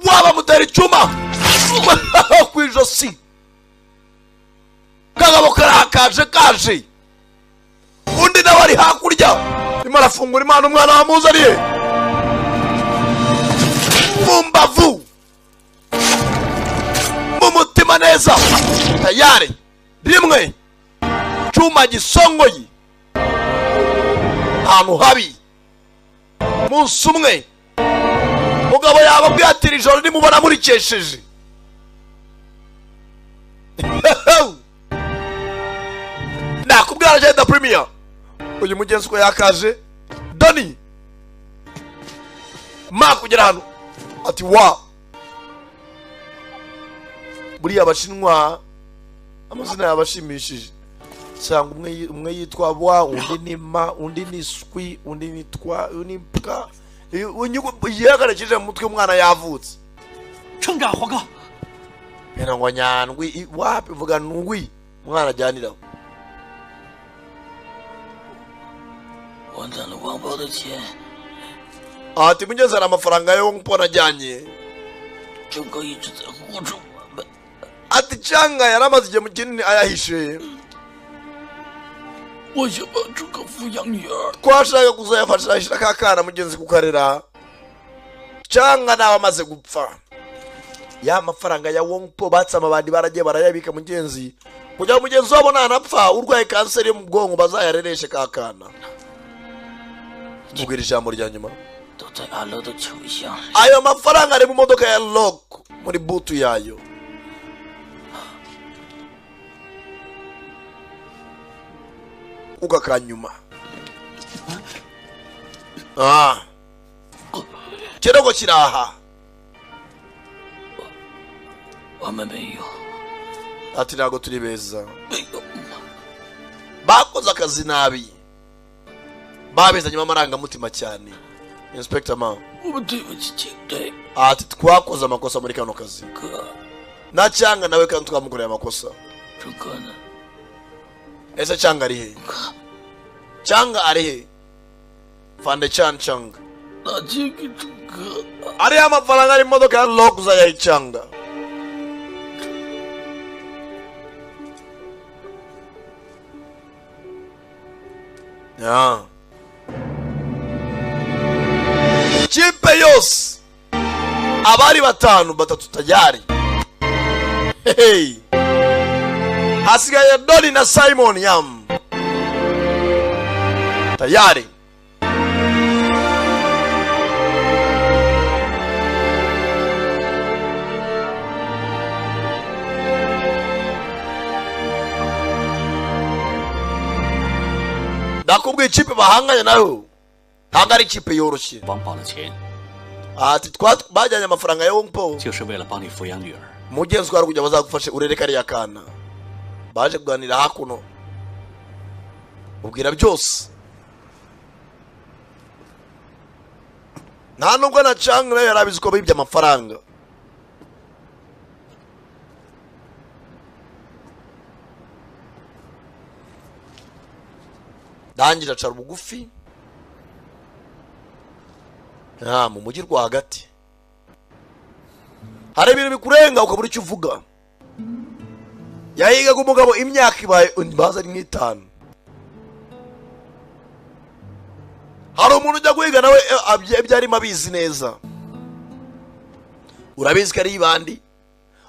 wabamutera icyuma ku ijosi, kagabo karakaje kaje, undi nawe ari hakurya arimo arafungura impano umwana wamuzaniye mu mbavu mu mutima neza tayari rimwe cyuma gisongoye ahantu habi. Umunsi umwe mugabo yababwiye ati iri joro nimubona murikesheje. Nakubwira agenda premier uyu mugenzi uko yakaje Doni ma kugera hano ati wa buriya abashinwa amazina yabashimishije, usanga umwe yitwa wa, undi ni ma, undi ni swi, undi ni twa, undi ni pka. Yihagarekije mu mutwe umwana yavutse. 撑着，华哥。 Bena ngo nyandwi wapi vuga ndwi umwana ajyaniraho. 我攒了王宝的钱， Ati mugeze hari amafaranga yo mbona ajyanye. 郑哥一直在护着我们。 Ati cyangwa yari amaze igihe kinini ayahishe. 我想帮诸葛抚养女儿。 Twashaka kuzayafashisha ka kana mugenzi kukarera, cyangwa nawe amaze gupfa. Ya mafaranga ya Wongpo batse amabandi baragiye barayabika mugenzi, kugira ngo mugenzi wabo nanapfa urwaye kanseri yo mu bwonko bazayarereshe ka kana. Mubwira ijambo rya nyuma. 都在阿乐的车厢里。 Ayo mafaranga ari mu modoka ya Lock muri butu yayo. Uka kanyuma. Ah. Kirego kiraha. 我们没有， Ati ntabwo turi beza. 没有。 Bakoze akazi nabi. Babizanyemo amarangamutima cyane. Inspector Ma. 我们对不起警队。 Ati twakoze amakosa muri kano kazi. 哥， Na cyanga nawe kandi twamukoreye amakosa. 朱哥呢？ Ese cyanga ari he? Cyanga ari he? Fande chan cyanga. 拿钱给朱哥。 Ariya mafaranga ari mu modoka ya Lock uzayayicanga. Ya. Kipe yose abari batanu, batatu tayari. Hey. Hasigaye Doli na Simon Yam. Tayari. Ndakubwiye ikipe bahanganye nayo ntabwo ari ikipe yoroshye. Ati bajyanye amafaranga ya Wong Po mugenzi wawe kugira bazagufashe urere kariya kana. Baje kuganira hakuno ubwira byose. Nta nubwo na Chang nayo yarabizi ko bibye amafaranga. Dangira acara bugufi mu mujyi rwagati. Hari ibintu bikurenga ukabura icyo uvuga. Yahigaga umugabo imyaka ibaye baza ari nk'itanu. Hari umuntu ujya guhiga nawe ibyo arimo abizi neza. Urabizi ko ari ibandi,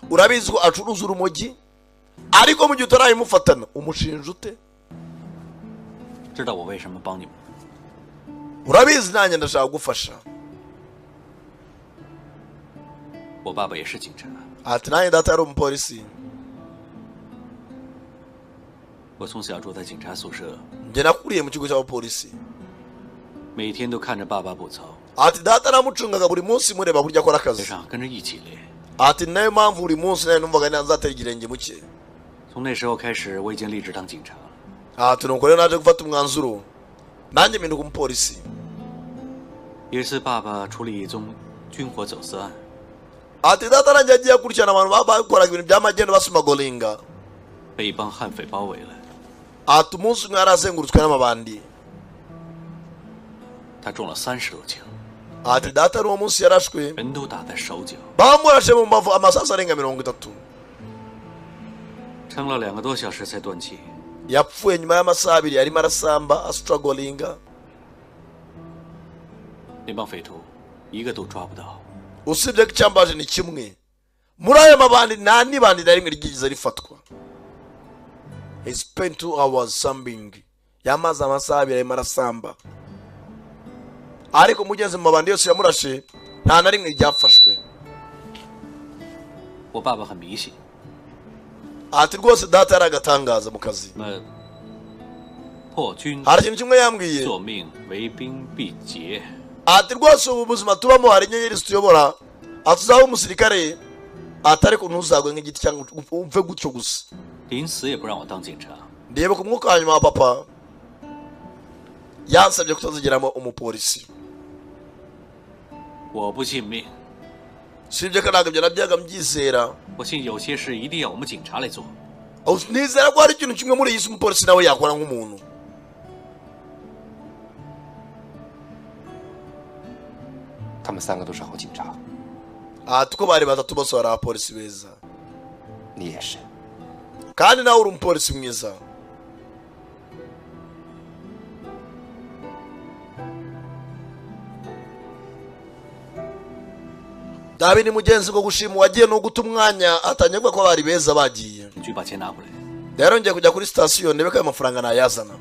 urabizi ko acuruza urumogi, ariko mu gihe utarabimufatana umushinja ute? Urabizi nanjye ndashaka gufasha. Ati nanjye data yari umupolisi. Njye nakuriye mu kigo cy'abapolisi. Ati data namucungaga buri munsi mureba buryo akora akazi. Ati nayo mpamvu buri munsi nayo numvaga nzatera igirenge muke. Ati nuko rero naje gufata umwanzuro nanjye mpinduka umupolisi. Ati data nanjye agiye akurikirana abantu bakoraga ibintu by'amagendo basumagolinga. Ati umunsi umwe yarazengurutswe n'amabandi. Ati data n'uwo munsi yarashwe bamurashe mu mbavu amasasu arenga 30. Yapfuye nyuma y'amasaha abiri arimo arasamba astrugglinga. Usibye ko icyambaje ni kimwe muri ayo mabandi nta n'ibandi na rimwe ryigeze rifatwa. He spent 2 hours sambing. Yamaze amasaha abiri arimo arasamba, ariko mugeze mu mabandi yose yamurashe nta na rimwe ryafashwe. Ati rwose data yari agatangaza mu kazi. Hari ikintu kimwe yambwiye. Ati rwose ubu buzima tubamo hari inyenyeri zituyobora. Ati uzaba umusirikare, ati ariko ntuzagwe nk'igiti cyangwa umve gutyo gusa. Ndeba ku mwuka wa nyuma wa papa yansabye kutazigeramo umupolisi. Sibye ko ntabwo ibyo nabyaga mbyizera. Nizera ko hari ikintu kimwe muri iyi si umupolisi nawe yakora nk'umuntu. Ati uko bari batatu bose bari abapolisi beza, kandi nawe uri umupolisi mwiza. Dabi ni mugenzi ngo gushima wagiye no guta umwanya atangiye kuvuga ko bari beza bagiye. Rero ngiye kujya kuri sitasiyo ndebe ko ayo mafaranga nayazana.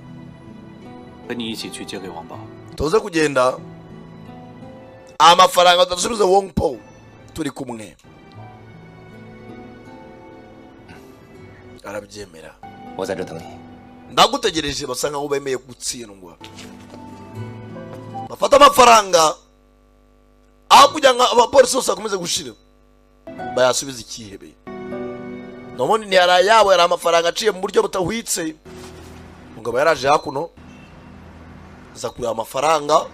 Tuze kugenda amafaranga tudasubize Wong Po turi kumwe. Arabyemera. Ndagutegereje basa nkaho bemeye gutsindwa. Bafata amafaranga aho kugira ngo abapolisi bose bakomeze gushira bayasubiza ikihebe. None ntiyari ayabo, yari amafaranga aciye mu buryo butahwitse. Umugabo yaraje hakuno aza kureba amafaranga.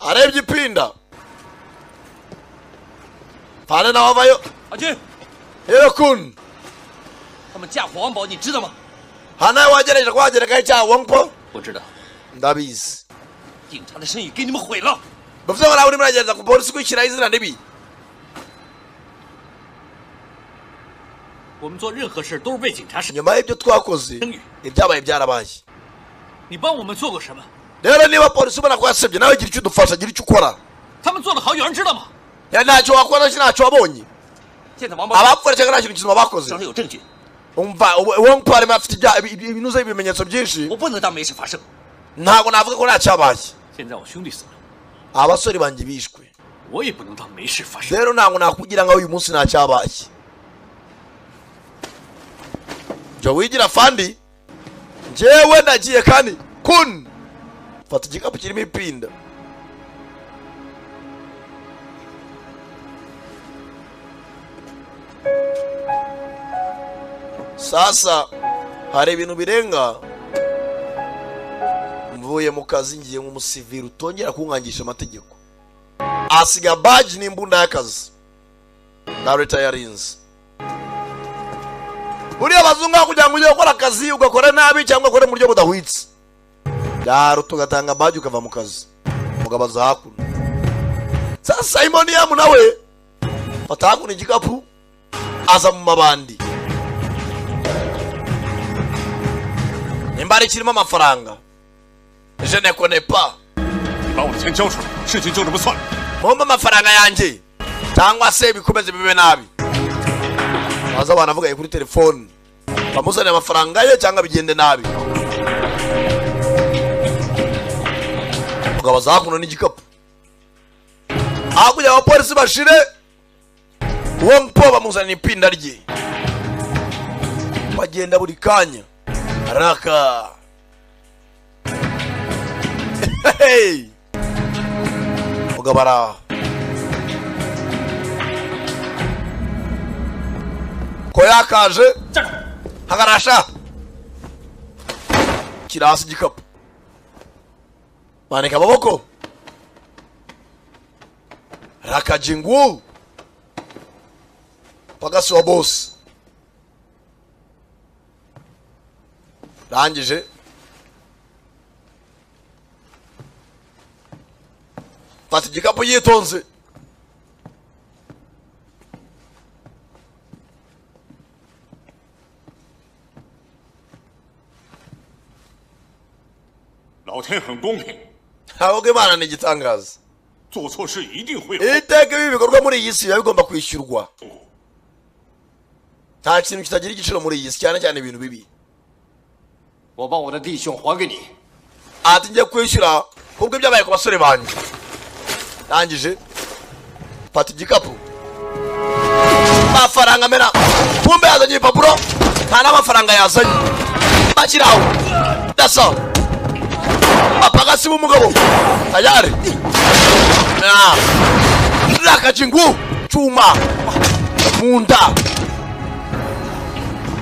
Arebye ipinda fane nawe avayo. Kun hano wagerageje kuhagerekaho icyaha Wong Po. Ndabizi. Bavuze ngo nawe urimo uragerageza ku polisi kwishyiraho izina ribi. 我们做任何事都是为警察。 Nyuma y'ibyo twakoze, ibyabaye byarabaye. 你帮我们做过什么？ Rero niba polisi ubona ko yasebye, nawe gira icyo udufasha, gira icyo ukora. 他们做的好，有人知道吗？ Ya, ntacyo wakora, ntacyo wabonye. 现在王宝 Abapfuye cyangwa nta kintu kizima bakoze. 手上有证据， Umva, uwo mupari afite ibinuza, ibimenyetso byinshi. 我不能当没事发生。 Ntabwo navuga ko ntacyabaye. 现在我兄弟死了， Abasore banjye bishwe, 我也不能当没事发生。 rero ntabwo nakugira nkaho uyu munsi ntacyabaye. Jya wigira fandi, njyewe ndagiye. Kandi kun fata igikapu kirimo ipinda. Sasa hari ibintu birenga. Mvuye mu kazi, ngiye nk'umusivili, utongera kunkangisha amategeko. Asiga baji n'imbunda y'akazi na leta yarinze. Buriya abazungu aho kugira ngo ujye gukora akazi ugakora nabi cyangwa ukore mu buryo budahwitse, byaruta ugatanga baji ukava mu kazi. Umugabo aza hakuno. Sasa Simon Yamu nawe fata hakuno igikapu, aza mu mabandi. Nimba ari kirimo amafaranga, je ne connais pas. 你把我的钱交出来，事情就这么算了。 Mumpe amafaranga yanjye cyangwa se bikomeze bibe nabi. Baza banavugaye kuri telefone, bamuzanire amafaranga ye cyangwa bigende nabi. Mugabo aza hakuno n'igikapu. Aho kugira ngo abapolisi bashire uwo mpo, bamuzanira ipinda rye, bagenda buri kanya raka. Hey! Mugabo araha ko yakaje hagarasha kiri hasi igikapu, manika amaboko rakajingu pagasi wa bosi. Rangije fata igikapu yitonze. 老天很公平， Ntabwo Imana ni igitangaza. 做错事一定会有 Iteka ibi bikorwa muri iyi si biba bigomba kwishyurwa. Nta kintu kitagira igiciro muri iyi si, cyane cyane ibintu bibi. 我把我的弟兄还给你。 Ati ngiye kwishyura kubwo ibyabaye ku basore banjye. Ndangije fata igikapu, amafaranga amena. Kumbe yazanye ibipapuro, nta n'amafaranga yazanye. Bashyiraho daso apagasi b'umugabo tayari rakajingu cyuma mu nda.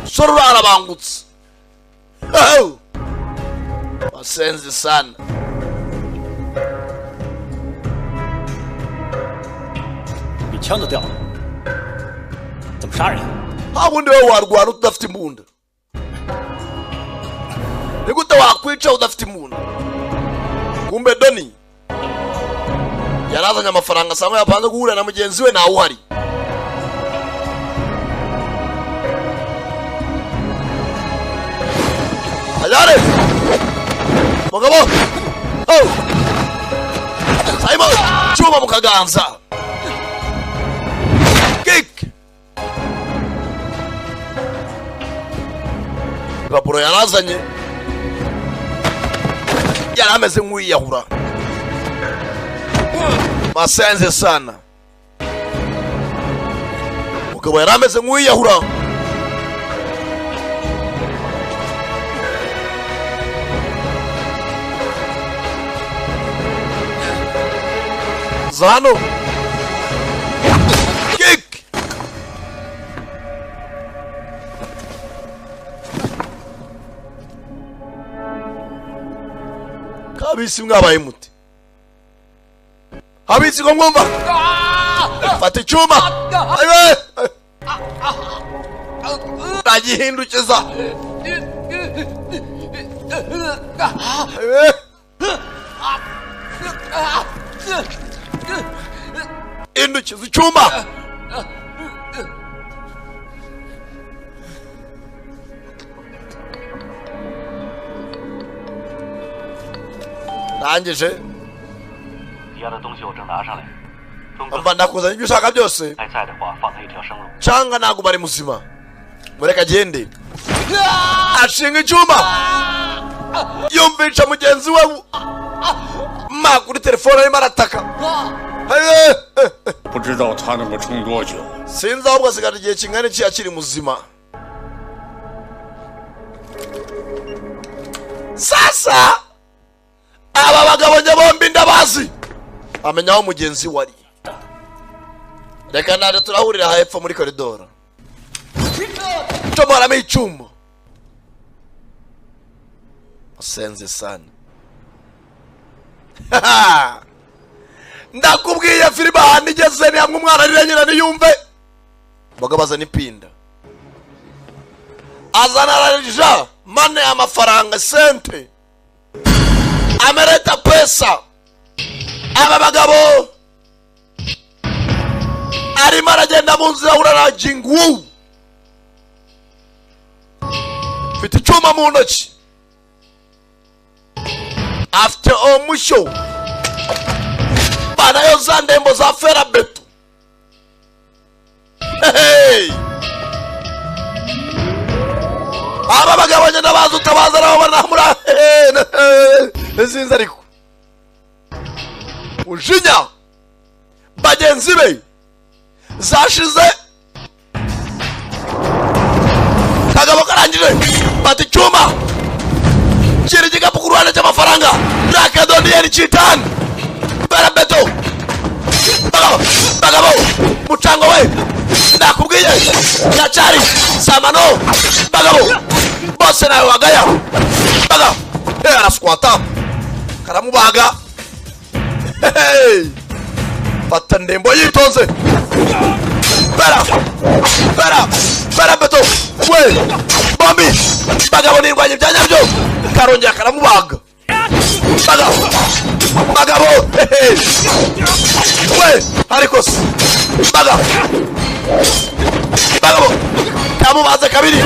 Sore arabangutse. Oh! Wasenzi sana. 你枪都掉了，怎么杀人？ Ha wundi wowe warwana udafite imbunda? Ni gute wakwica udafite imbunda? Kumbe Doni yarazanye amafaranga asanga yapanze guhura na mugenzi we, ntawe uhari. Ayare mugabo, oh! Simon cyuma mu kaganza, kick. Ibipapuro yarazanye, yari ameze nk'uwiyahura. Masenze sana. Mugabo yari ameze nk'uwiyahura. Za hano, kick. Kabisi mwabaye mute? Abisi ko mwumva? Fata icyuma. Ayiwe! Ndagihindukiza. Ayiwe! Hindukiza icyuma. Ndangije. Mba ndakuzanye ibyo ushaka byose. Cyangwa ntabwo bari muzima. Mureka agende. Ashinga icyuma. Yumvisha mugenzi we ma kuri telefone arimo arataka. Sinzi ahubwo asigaje igihe kingana iki akiri muzima. Sasa aba bagabo njye bombi ndabazi. Amenya aho mugenzi we ari. Reka naje turahurira hepfo muri koridoro. Tomoramo icyuma. Senze sana. Ndakubwiye filime ahantu igeze ni hamwe umwana arira nyina ntiyumve. Bagabo azana ipinda. Azana ararija mane amafaranga sente. Amereta pesa. Aba bagabo arimo aragenda mu nzira ahura na Jingu. Mfite icyuma mu ntoki. Afite omusho. Banayo za ndembo za ferabeto. Hey! Aba bagabo ngenda baza utabaza nabo banamura. Sinzi ariko. Ujinya bagenzi be zashize. Kagabo karangije bati icyuma. Kiri igikapu ku ruhande cy'amafaranga. Rakadoniyeri Chitan. Barabeto. Bagabo, bagabo, mucango we. Ndakubwiye. Nyacari, Samano. Bagabo. Bose nawe wagaya. Bagabo. Araswata. Karamubaga. Hey! Fata ndembo yitonze. Bara. Bara. Barabeto. We. Bombi. Bagabo nirwanye ibya nyabyo. Karongera karamubaga. Bagabo. Bagabo. Hey. We, ariko se. Bagabo. Bagabo. Kamubaze kabiri.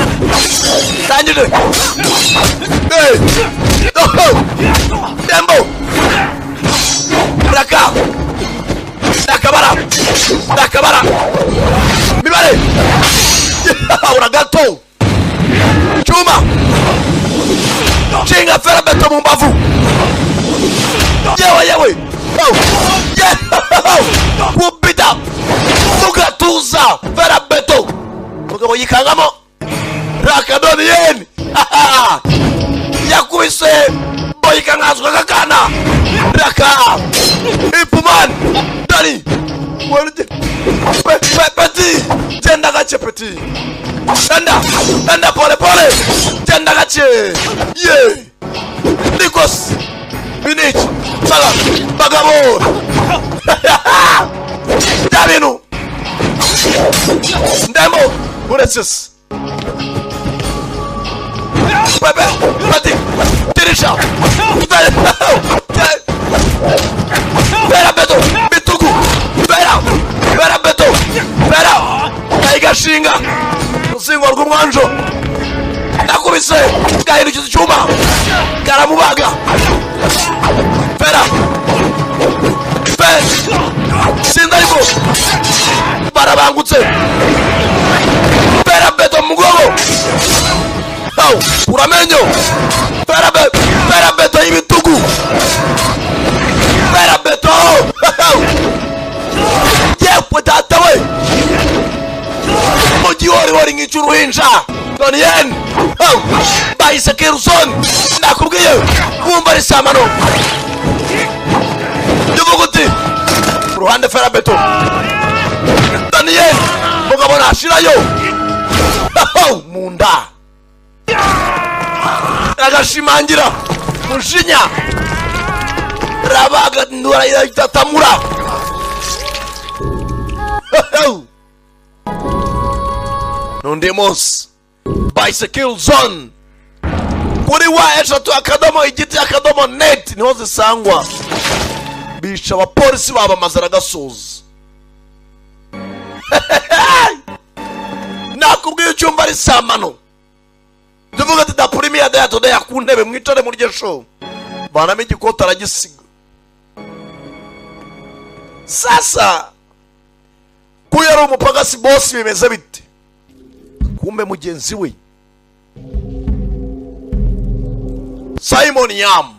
Tangije. Hey. Dembo. Raka. Nakabara. Nakabara. Mibare. Uragato. Chuma. Chinga ferabeto mu mbavu. Yewe yewe. Kubita. Tugatuza ferabeto. Mugabo yikangamo. Rakadonien. Yakubise. Boyikangazwa kakana. Raka. Ipuman. Dani. Petit. Genda gache petit. Genda. Genda pole pole. Genda gache. Ye. Nikos. Binich. Saga. Bagabo. Dabinu. Ndemo. Uresis. Pepe. Petit. Tirisha. Pera beto. Bitugu. Pera. Pera beto. Pera. Kaigashinga. Rusingo rw'umwanjo. Nakubise. Gahindukiza icyuma. Karamubaga. Pera. Pera. Sindarimo. Barabangutse. Pera beto mugongo. Uramenyo. Pera beto. Pera beto y'ibitugu. Pera beto. Yewe data we. Mujyi wari nk'icy'uruhinja. Donien. Bahise Kerson. Nakubwiye. Wumva ari samano. Tuvuga uti. Ruhande fera beto. Donien. Mugabo nashirayo. Munda. Agashimangira. Mushinya. Rabaga ndura itatamura. N'undi munsi Bicycle Zone kuri wa eshatu akadomo igiti akadomo net niho zisangwa. Bisha abapolisi babamaze aragasoza. Nakubwiye icyumba ari samano. Tuvuga ati da premier day today ku ntebe mwicare muri ryo show. Banamo igikoti aragisiga. Sasa ko yari umupagasi boss bimeze bite? Kumbe mugenzi we Simon Yam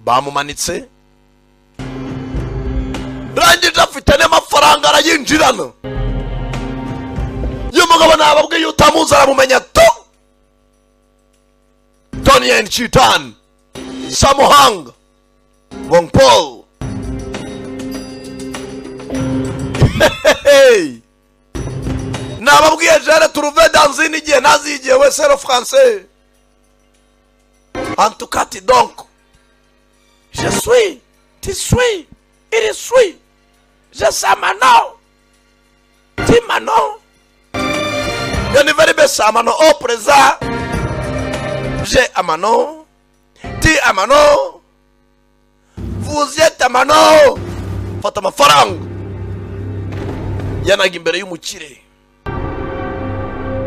bamumanitse, rangije afite n'amafaranga arayinjirana. Uyu mugabo nababwiye utamuzi aramumenya to. Tony and Chitan, Samuhang, Wong Paul. Hey! Nababwiye jere turuve danzini igihe nazigiye wese le français. En tout cas, donc, je suis, tu suis, il suis, je sais maintenant, tu maintenant. Je ne vais pas amano au présent. J'ai amano, tu amano, vous êtes amano. Fata amafaranga. Yanaga imbere y'umukire.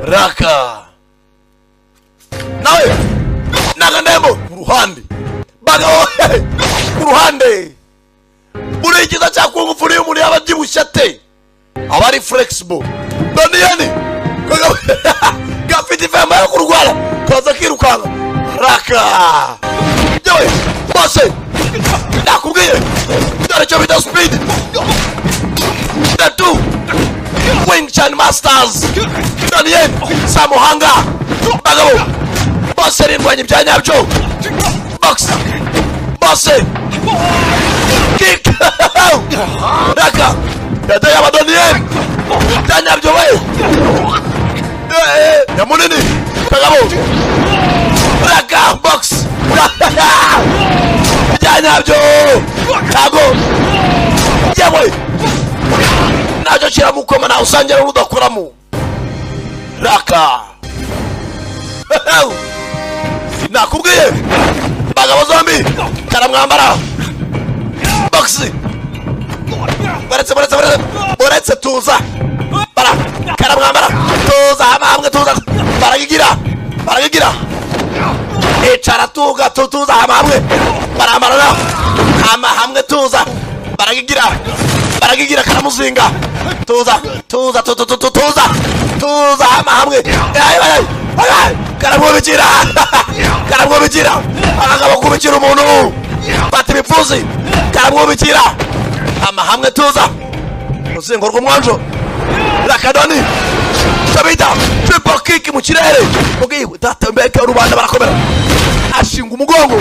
Raka. Nawe nagandemo ku ruhande. Bagabo ku ruhande. Buri ikiza cya kungufuri y'umuntu yaba abyibushye ate? Aba ari flexible. Doniyani gafite ifemba yo kurwara kaza kirukanka. Raka. Yewe bose nakubwiye dore icyo bita speed. The two Wing Chun Masters Daniel Samuhanga bagabo bose rindwanya ibya nyabyo. Box bose kick. Raka yateye aba Daniel ibya nyabyo we ya munini kagabo. Raka box ibya nyabyo kago yewe nacyo kiramukoma nawe usangira udakoramo. Raka nakubwiye bagabo zombi karamwambara box. Baretse baretse baretse baretse tuza bara karamwambara tuza hamwe tuza baragigira baragigira icara tuga tuza hamwe baramara hama hamwe tuza baragigira baragigira karamuzinga tuza tuza tuza tuza tuza hama hamwe ay ay ay karamwubikira karamwubikira abagabo kubikira umuntu bati bipfuzi karamwubikira hama hamwe tuza uruzingo rw'umwanjo rakadoni tabita triple kick mu kirere ubwiye data mbeke rubanda barakomera ashinga umugongo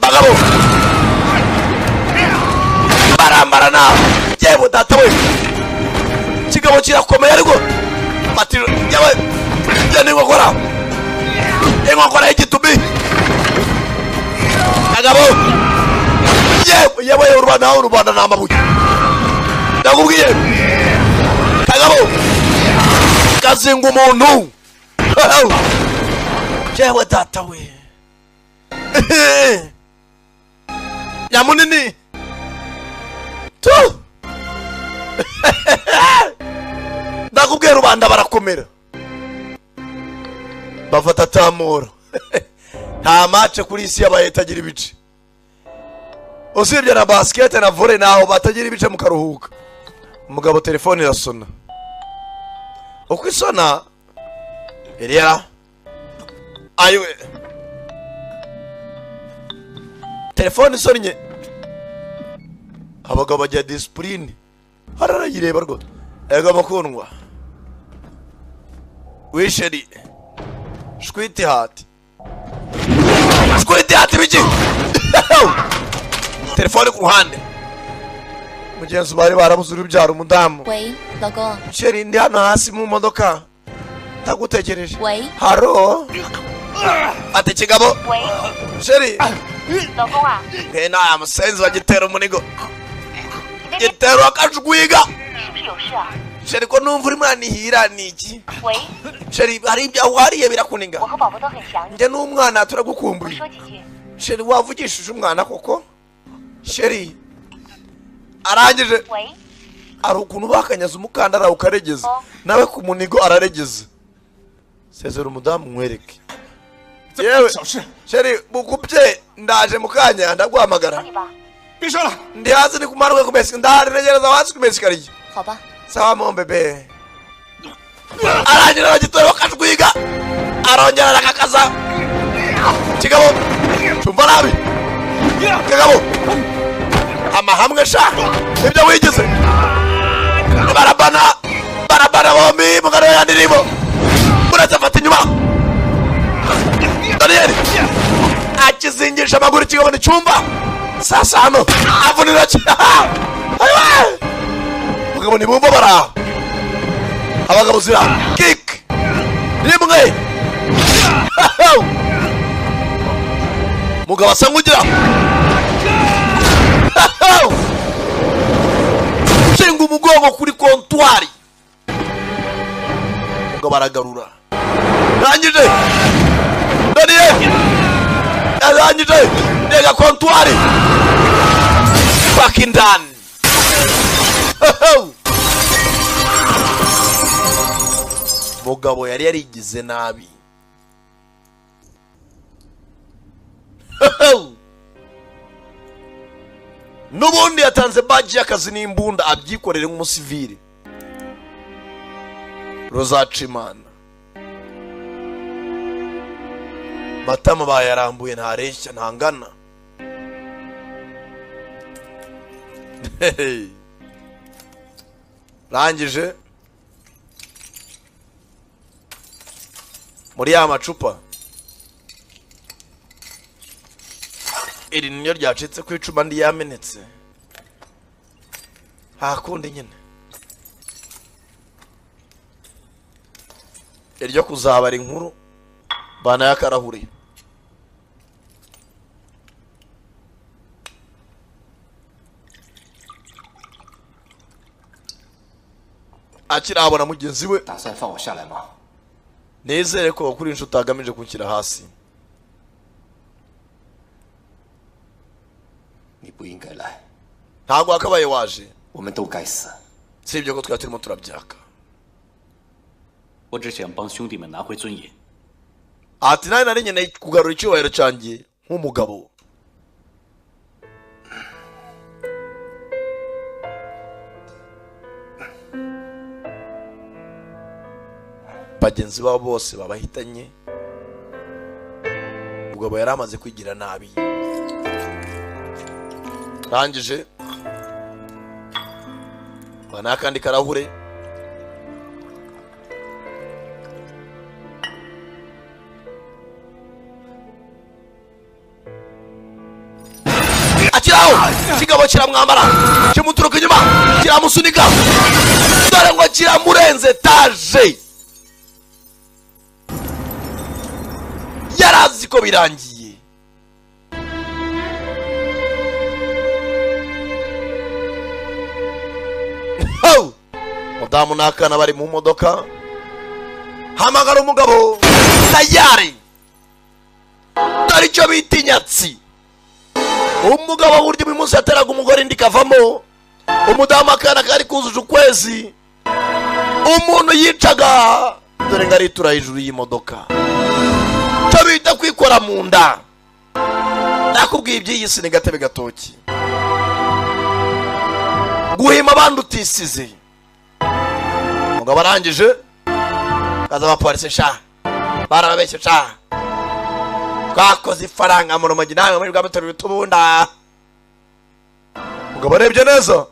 bagabo barambarana yewe data we kigabo kirakomeye ariko matiro yewe ni inkokora inkokora y'igitubi kagabo yewe yewe urubanda urubanda ni amabuye ndakubwiye kagabo kazinga umuntu yewe data we nyamunini tu ndakubwiye rubanda barakomera bafata tamoro nta match kuri isi yabaye itagira ibice usibye na basket na volley naho batagira ibice mukaruhuka. Umugabo telefone irasona uko isona iriya ayiwe telefone isonnye abagabo bagira discipline hararayireba rwose ego bakundwa wisheri shwiti hati shwiti hati biki telefone ku ruhande mugenzi bari barabuze urubyaro umudamu. Sheri ndi hano hasi mu modoka ndagutegereje. Haro ate kigabo sheri nta musenzi bagitera umunigo gitera akajwiga sheri ko numva urimo uranihira ni iki sheri hari ibyo wariye birakuninga njye n'umwana turagukumbuye sheri wavugishije umwana koko sheri arangije ari ukuntu bakanyaza umukandara ukaregeza nawe ku munigo araregeza sezera umudamu nkwereke Yewe chéri bukupye ndaje mukanya ndaguhamagara. Ndi hasi ni kumanuka ku mesikariye, ndahari ntegereza hasi ku mesikariye. Sawa mon bébé. Arangera aragitora bakajwiga, arongera arakakaza. Kigabo cyumva nabi. Kigabo amahamwe sha ibyo wigize. Barabana barabana bombi mugaro yandirimo. Uretse afata inyuma. Daniel akizingisha amaguru kigabo ni cyumva. Sasa hano avunira ayiwe. Mugabo ni bumva bara. Abagabo zira kick rimwe. Mugabo asa nkugira nshinga umugongo kuri kontwari. Mugabo aragarura. Rangije Daniel arangije ndega kontwari fucking done. Mugabo yari yarigize nabi. Nubundi yatanze badge y'akazi n'imbunda abyikorere nk'umusivile. Rozacimana matama bayarambuye ntareshya ntangana. Rangije muri ya macupa iri niyo ryacitse ku icuma ndi yamenetse. Hakundi nyine iryo kuzabara inkuru bana yakarahuri. Akirabona mugenzi we. Nizere ko kuri inshuti agamije kunshyira hasi. Ntabwo wakabaye waje. Sibyo ko twari turimo turabyaka. Ati nawe nari nkeneye kugarura icyubahiro cyanjye nk'umugabo. Bagenzi babo bose babahitanye. Umugabo yari amaze kwigira nabi. Rangije bana kandi karahure. Akiraho kigabo kiramwambara kimuturuka inyuma kiramusunika dore ngo kiramurenze taje. Yarazi ko birangiye. Mudamu n'akana bari mu modoka. Hamagara umugabo tayari. Dore icyo bita inyatsi. Umugabo buryo uyu munsi yateraga umugore indi kavamo. Umudamu akana kari kuzuje ukwezi. Umuntu yicaga dore ngo aritura hejuru y'imodoka. Cyo bita kwikora mu nda. Nakubwiye iby'iyi si ni gatebe gatoki. Guhima abandi utisize. Mugabo arangije kaza abapolisi sha barababeshye sha twakoze ifaranga mu rumogi namwe muri bwa mutori bitubunda. Mugabo arebye neza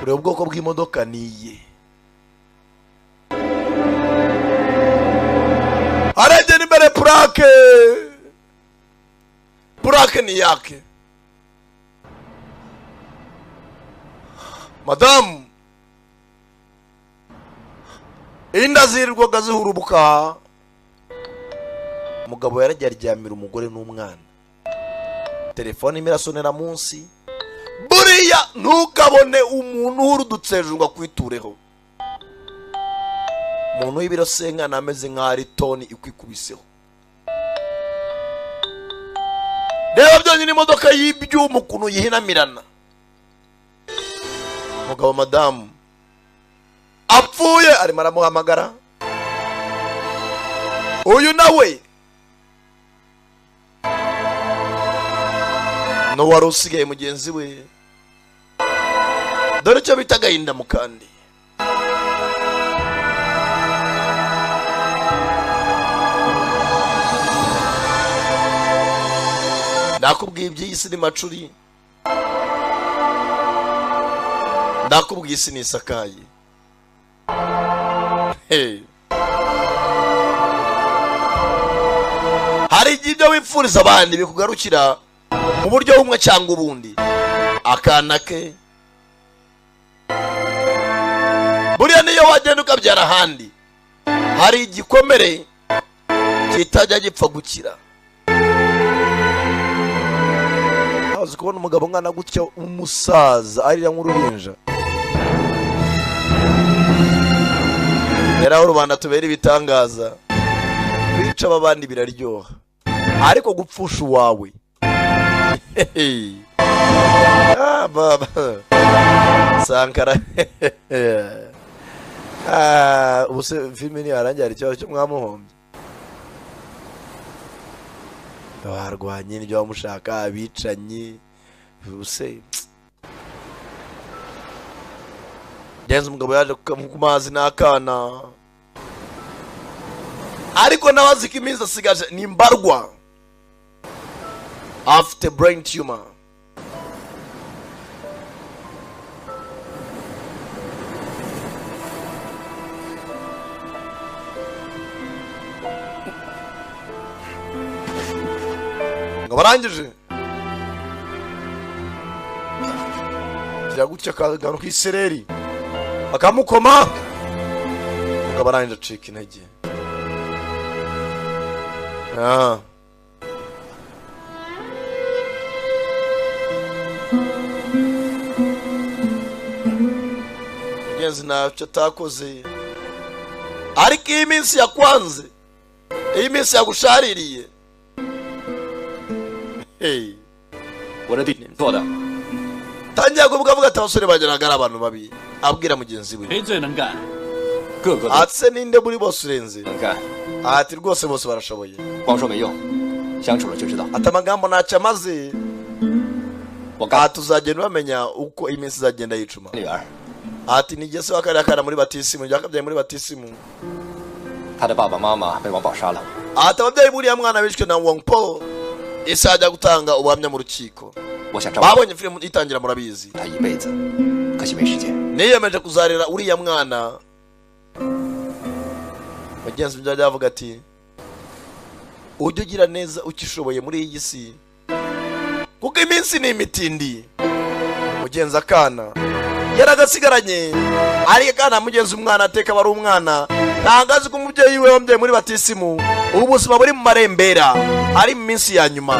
ureba ubwoko bw'imodoka niye. Arebye n'imbere purake purake ni yake. Madamu inda zirirwaga zihurubuka. Umugabo yaragiye aryamira umugore n'umwana. Telefone imirasonera munsi. Buriya ntukabone umuntu uhurudutse hejuru ngo akwitureho. Umuntu w'ibiro senkana ameze nk'aho ari toni ikwikubiseho. Reba byonyine imodoka y'ibyuma ukuntu yihinamirana. Umugabo madamu apfuye arimo aramuhamagara. Uyu nawe no wari usigaye mugenzi we. Dore icyo bita agahinda mukandi. Ndakubwiye iby'iyi si ni macuri, ndakubwiye isi ni isakaye. Hari igihe ibyo wipfuriza abandi bikugarukira mu buryo bumwe cyangwa ubundi. Akana ke buriya niyo wagenda ukabyara ahandi, hari igikomere kitajya gipfa gukira. Uzi kubona umugabo ungana gutya umusaza arira nk'uruhinja. Rero aho rubanda tubera ibitangaza, kwica abandi biraryoha, ariko gupfusha uwawe baba Sankara. Ubuse filime ntiyarangira, hari ikibazo cyo mwamuhombye. Barwanye n'ibyo bamushaka, abicanyi ubuse. Genza umugabo yaje ku mazi n'akana, ariko nabazi ko iminsi asigaje ni mbarwa. Afite brain tumor. Ngo barangije kiragutya akagano k'isereri akamukoma, ngo barangije acika intege. Mugenzi ntacyo atakoze, ariko iyi minsi yakwanze, iyi minsi yagushaririye. Tangira kuvuga avuga ati abasore bageraga ari abantu babi, abwira mugenzi we ati ninde muri bose urenze? Ati rwose bose barashoboye. Ati amagambo ntacyo amaze, ati uzagenda ubamenya uko iminsi izagenda yicuma. Ati nigeze wa kariya kana muri batisimu, yakabyaye muri batisimu. Ati ababyeyi buriya mwana bishwe na Wong Po, ese ajya gutanga ubuhamya mu rukiko. Babonye filime itangira murabizi. Niyemeje kuzarera uriya mwana. Mugenzi we avuga ati ujye ugira neza ukishoboye muri iyi si, kuko iminsi ni imitindi. Mugenzi akana yaragasigaranye, ariko akana mugenzi umwana ateka bari umwana, ntangazi ko umubyeyi we wambyaye muri batisimu, ubu buzima buri mu marembera, ari mu minsi ya nyuma.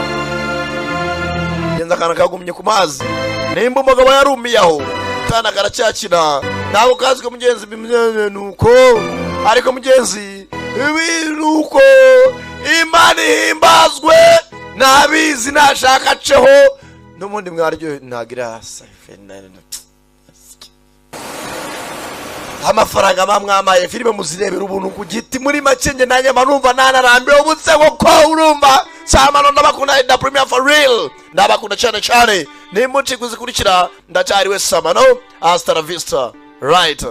Mugenzi akana kagumye ku mazi, nimba umugabo yarumiye aho, akana karacyakina, ntabwo kazi ko mugenzi nuko, ariko mugenzi nuko Imana ihimbazwe, nabizi nashaka aceho n'ubundi mwaryo ntagira amafaranga bamwamaye. Filime muzirebera ubuntu ku giti muri make, nge nanjye numva nanarambiwe ubutse ko urumva samano. Ndabakunda da premier for real, ndabakunda cyane cyane, nimuci kuzikurikira. Ndacyari we Samano, hasta la vista right.